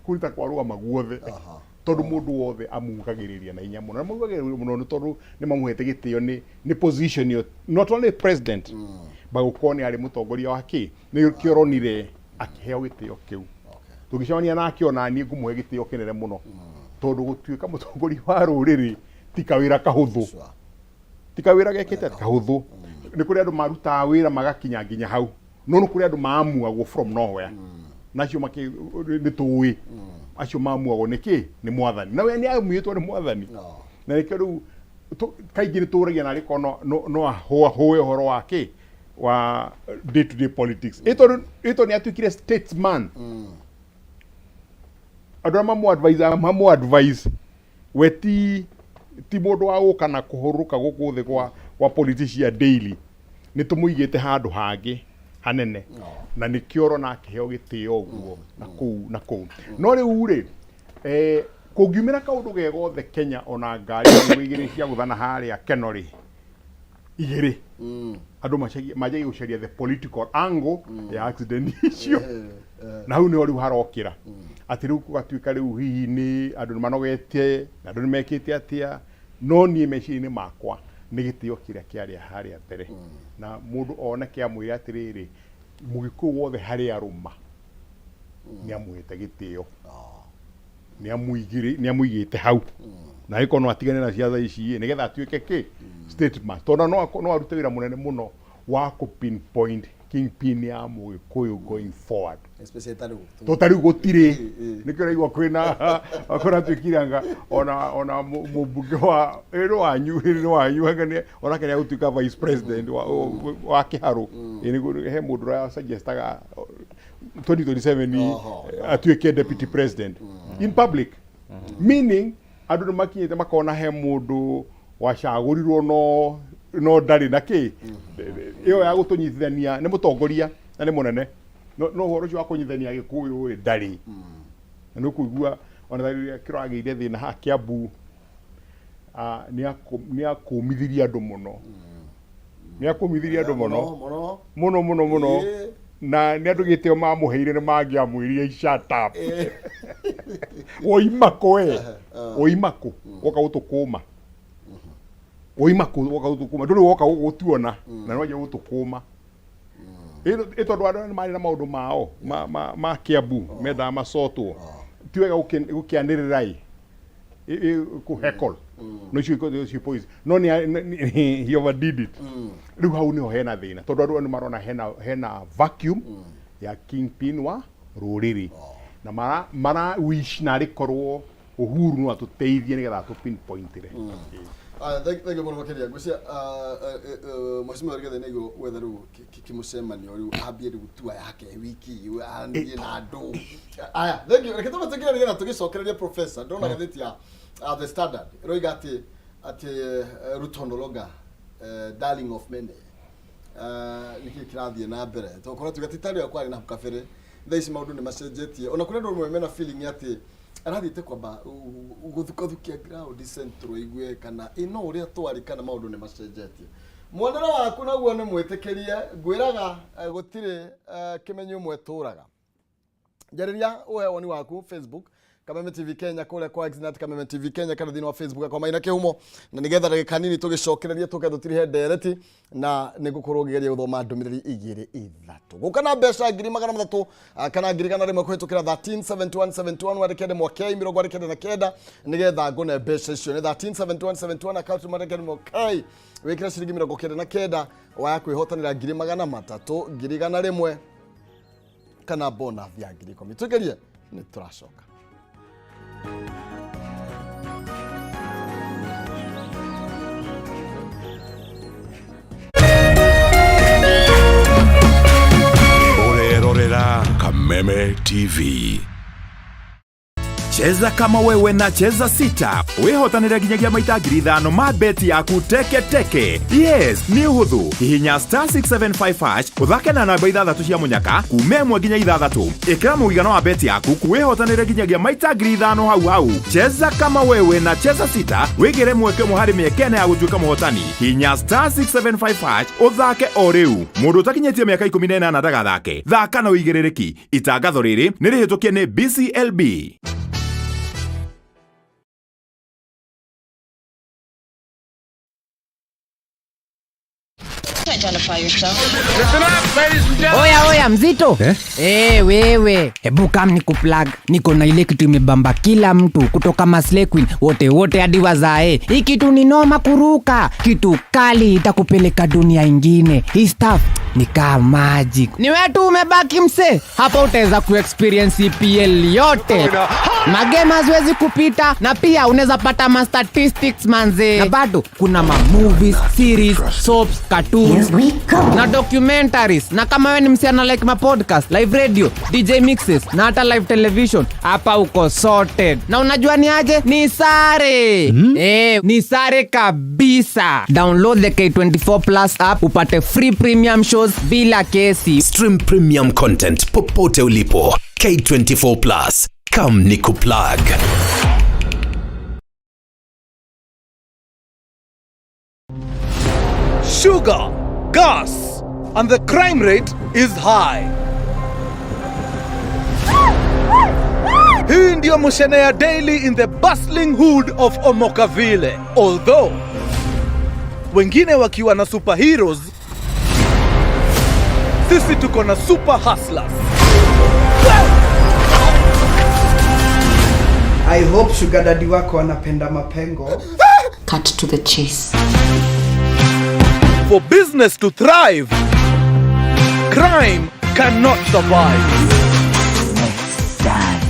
kũu, nĩ ta kwarũgama guothe, tondũ mũndũ wothe amugagĩrĩria na hinya mũno, na amugagĩrĩria mũno nĩ tondũ nĩ mamũhete gĩtĩo nĩ position ĩyo, not only president but gũkorwo nĩ arĩ mũtongoria wa kĩ. Nĩ kĩo ũronire akĩheo gĩtĩo kĩu. Tũngĩcemania nake, ona niĩ ngũmũhe gĩtĩo kĩnene mũno, tondũ gũtuĩka mũtongoria wa rũrĩrĩ ti kawĩra kahũthũ. Ti kawĩra gekĩte atĩ kahũthũ. Nĩ kũrĩ andũ marutaga wĩra magakinya nginya hau, no nĩ kũrĩ andũ maamuagwo from nowhere, na acio makĩ nĩ tũĩ acio maamuagwo nĩ kĩ, nĩ mwathani, na we nĩ amuĩtwo nĩ mwathani. Na nĩkĩo rĩu kaingĩ nĩ tũragia na arĩkorwo no ahũahũe ũhoro wa kĩ wa day to day politics, ĩ tondũ nĩ atuĩkire statesman. Andũ arĩa mamu advise mamu advise we ti mũndũ wa gũka na kũhũrũka gũkũ thĩ kwa politician daily, nĩ tũmũigĩte handũ hangĩ hanene, na nĩkĩo ũrona akĩheo gĩtĩo ũguo na kũu na kũu. No rĩu rĩ, kũngiumĩra kaũndũ ge gothe Kenya, ona ngari nĩguo igĩrĩ cia gũthana harĩa Keno rĩ, igĩrĩ, andũ manjagia gũcaria the political angle ya accident icio, na hau nĩho rĩu harokĩra atĩ rĩu gũgatuĩka rĩu hihi nĩ andũ nĩ manogete na andũ nĩ mekĩte atĩa. No niĩ meciria-inĩ makwa nĩ gĩtĩo kĩrĩa kĩarĩa harĩa mbere, na mũndũ oneke amwĩre atĩrĩrĩ, Mũgĩkũyũ wothe harĩa arũma nĩ amũhete gĩtĩo. Nĩ amũigĩte hau na agĩkorwo no atigane na ciatha ici ĩ, nĩgetha atuĩke kĩ statement tondũ no arute wĩra mũnene mũno wa kũ pinpoint kingpin ya Mũgĩkũyũ going forward. Especially ta rĩu. To ta rĩu gũtirĩ, nĩkĩo ũraigua kwĩna kũratuĩkire anga ona mũmbunge wa ĩrĩ wanyu ĩrĩ wanyu anga onake nĩ agũtuĩka vice president wa Kĩharũ. Ĩ, nĩguo he mũndũ ũrĩa suggestaga 2027 atuĩke deputy president in public, meaning andũ nĩ makinyĩte makona he mũndũ wacagũrirwo no ndarĩ na kĩ ĩyo ya gũtũnyitithania, nĩ mũtongoria na nĩ mũnene, no ũhoro ũcio wa kũnyitithania Gĩkũyũ ĩ ndarĩ. Na nĩ ũkũigua ona rĩrĩa kĩragĩire thĩna haha Kiambu, nĩ akũmithirie andũ mũno, nĩ akũmithirie andũ mũno. Mũno. Mũno mũno mũno. Na nĩ andũ gĩtĩo mamũheire nĩ mangĩamwĩrire shut up, woima kũ we, woima kũ woka gũtũkũma, woima kũ woka gũtũkũma, ndũrĩ woka gũtuona na nĩwanjia gũtũkũma. Ĩ tondũ andũ nĩ marĩ na maũndũ mao ma Kiambu mendaga macotwo, ti wega gũkĩanĩrĩra ĩ kũ heckle no icio poison no nĩ he overdid it. Rĩu hau nĩho hena thĩna tondũ andũ nĩ marona hena vacuum ya kingpin wa rũrĩrĩ na mara wish na rĩkorwo Uhuru no atũteithie nĩgetha atũ pinpointire. Aya, thank you mũno makĩria. Ngwĩciria mheshimiwa Rigathi nĩ gwetha rĩu kĩmũcemanio rĩu ambie rĩu tua yake wiki aranĩrie na andũ aya. Thank you. Reke tũmatĩkĩre nĩgetha tũgĩcokererie professor. Ndĩrona ngathĩti ya The Standard ĩroiga atĩ Ruto no longer darling of many. Nĩkĩ kĩrathiĩ na mbere? Tũkorwo tuga ti tarĩa kwarĩ na hau kabere, thaa ici maũndũ nĩ macenjetie, ona kũrĩ andũ amwe mena feeling atĩ arathiĩte kwamba gũthukathukia ground central igue kana ĩ no ũrĩa twarĩ kana maũndũ nĩ macenjetie. Muonere waku naguo nĩ mwĩtĩkĩrie, ngwĩraga gũtirĩ kĩmenyi ũmwe tũraga. Njarĩria ũhe woni waku Facebook Kameme TV Kenya, kũrĩa kwa Xnat Kameme TV Kenya, kana thĩinĩ wa Facebook kwa Maina Kĩhumo, na nĩgetha ndagĩka nini tũgĩcokererie tũke tũtirihe ndereti na nĩ ngũkorwo ngĩgeria gũthoma ndũmĩrĩri igĩrĩ ithatũ gũka na mbeca 300,000 kana 100,000 kũhĩtũkĩra 137171, wandĩke ndemwa K 99 nĩgetha ngũne mbeca icio. Nĩ 137171, account mwandĩke ndemwa K, wĩkĩre ciringi 99, waya kwĩhotanĩra 300,000, 100,000 kana bonus ya 10,000. Tũgerie nĩ tũracoka. Ũrerorera Kameme TV. Cheza kama wewe na Cheza Sita wĩhotanĩre nginyagia maita 5,000 ma beti yaku teke teke. Yes, nĩ ũhũthũ. Hihinya star 675 hash, ũthake na namba ithathatũ cia mũnyaka kuma ĩmwe nginya ithathatũ, ĩkĩra mũigana wa beti yaku, wĩhotanĩre nginyagia maita 5,000 hau hau. Cheza kama wewe na Cheza Sita, wĩgĩre mweke ũmwe harĩ mĩeke ĩna ya gũtuĩka mũhotani. Hihinya star 675 hash ũthake o rĩu. Mũndũ ũtakinyĩtie mĩaka 18 ndagathake. Thaka na ũigĩrĩrĩki. Itangatho rĩrĩ nĩ rĩhĩtũkie nĩ BCLB. Identify yourself. Oya oya, mzito eh? Eh, wewe hebu kam ni kuplug. Niko na ile kitu imebamba kila mtu kutoka maslay queen wote wote hadi wazae. Hii kitu ni noma kuruka, kitu kali itakupeleka dunia ingine. Hii stuff ni kama magic. Ni wewe tu umebaki mse, hapa utaweza kuexperience EPL yote, magame haziwezi kupita, na pia unaweza pata ma statistics manze, na bado kuna ma movies, series, soaps, cartoons na documentaries. Na kama wewe ni msichana like ma podcast, live radio, DJ mixes na hata live television, hapa uko sorted. Na unajua ni aje? Ni sare. Eh, ni sare kabisa. Download the K24 Plus app upate free premium shows bila kesi. Stream premium content popote ulipo. K24 Plus. Come nikuplug. Sugar, gas, and the crime rate is high. Hii ndio mushene ya daily in the bustling hood of Omokaville. Although wengine wakiwa na superheroes, sisi tuko na super hustlers. I hope sugar daddy wako anapenda mapengo. Cut to the chase. For business to thrive, crime cannot survive. Dance.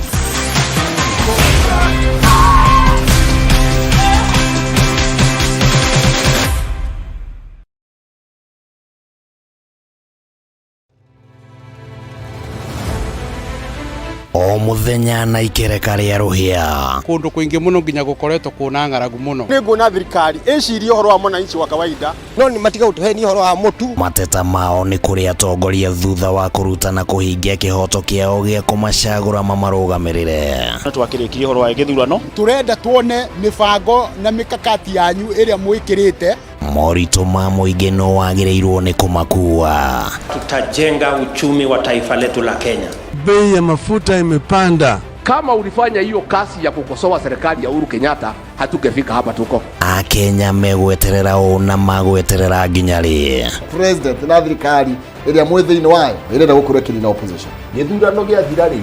O muthenya na ikereka rĩa rũhĩa. Kundu kwingi muno nginya gukoretwo kuna ng'aragu muno. Nĩ nguona thirikari ĩcirie ũhoro wa mwananchi wa kawaida. No nĩ matiga gũtũhenia ũhoro wa mũtu. Mateta mao nĩ kũrĩ atongoria thutha wa kũruta na kũhingia kĩhoto kĩao gĩa kũmacagũra mamarũgamĩrĩre. Twakĩrĩkirie ũhoro wa gĩthurano. Tũrenda tuone mĩbango na mĩkakati yanyu ĩrĩa mwĩkĩrĩte. Moritũ ma mũingĩ no wagĩrĩirwo nĩ kũmakua. Tutajenga uchumi wa taifa letu la Kenya. Bei ya mafuta imepanda. Kama ulifanya hiyo kazi ya kukosoa serikali ya Uhuru Kenyatta, hatungefika hapa tuko. Akenya megweterera ũ na magweterera nginya rĩ? President na thirikari ĩrĩa mwĩ thĩinĩ wayo ĩrenda gũkorwo ĩkĩnina opposition. Gĩthurano gĩathira rĩ,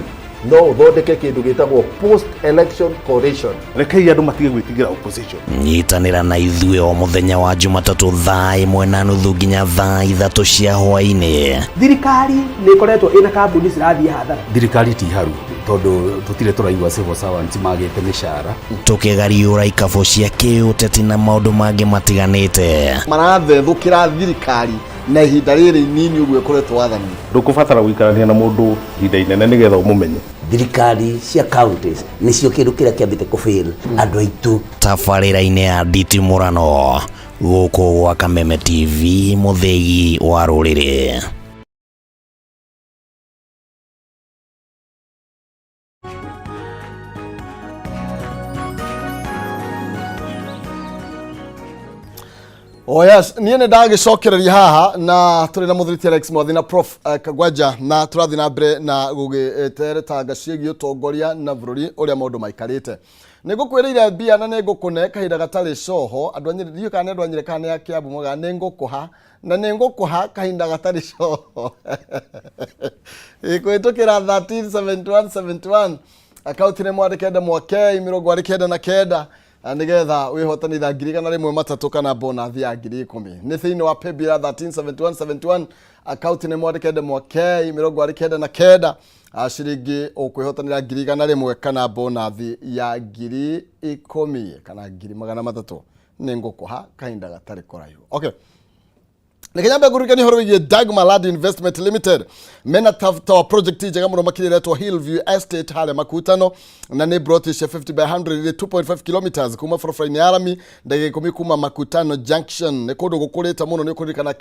no ũthondeke kĩndũ gĩtagwo post election coalition. Rekei andũ matige gwĩtigĩra opposition. Nyitanĩra na ithuĩ o mũthenya wa Jumatatũ thaa 1:30 nginya thaa 3 cia hwaĩ-inĩ. Thirikari nĩ ĩkoretwo ĩna kambuni cirathiĩ hathara. Thirikari ti haru tondũ tũtirĩ tũraigua civil servants magĩte mĩcara. Tũkĩgariũra ikabũ cia kĩũteti na maũndũ mangĩ matiganĩte. Marathethũkĩra thirikari na ihinda rĩrĩ inini ũguo ĩkoretwo wathani. Ndũkũbatara gũikarania na mũndũ ihinda inene nĩgetha ũmũmenye. Thirikari cia counties nĩcio kĩndũ kĩrĩa kĩambĩte kũfail andũ aitũ. Tabarĩra-inĩ ya nditimũrano gũkũ gwa Kameme TV, mũthĩgi wa rũrĩrĩ. Oh yes, niĩ nĩ ndagĩcokereria haha na tũrĩ na mũthuri ti Alex Mwathi na Prof Kagwanja, na tũrathiĩ na mbere na gũgĩteretanga ciĩgiĩ ũtongoria na bũrũri ũrĩa maũndũ maikarĩte. Nĩ ngũkwĩrĩire mbia na nĩ ngũkũne kahinda gatarĩ coho. Andũ a Nyĩrĩ, ndiũĩ kana nĩ andũ a Nyĩrĩ kana nĩ a Kĩambu moigaga nĩ ngũkũha na nĩ ngũkũha kahinda gatarĩ coho. Kũhĩtũkĩra 137171 akaunti nĩ mwandĩke ndemwa K 49, nigetha wĩhotanĩra 100,000 matatũ kana bonathi ya 10,000. Nĩ thĩinĩ wa paybill ya 137171, akaunti nĩ mwandĩke ndemwa K 49, ciringi ũkwĩhotanĩra 100,000 kana bonathi ya 10,000 kana 300,000. Nĩ ngũkũha kahinda gatarĩ kũraihu. Okay. Reke nyambe ngũririkanie ũhoro wĩgiĩ Dagmar Land Investment Limited. Mena tower project njega mũno makĩria ĩretwo Hillview Estate harĩa Makutano, na nĩ broti cia 50 by 100 irĩ 2.5 kilometers kuma barabara-inĩ ya rami, ndagĩka 10 kuma Makutano Junction. Nĩ kũndũ gũkũrĩte mũno, nĩ ũkũririkana.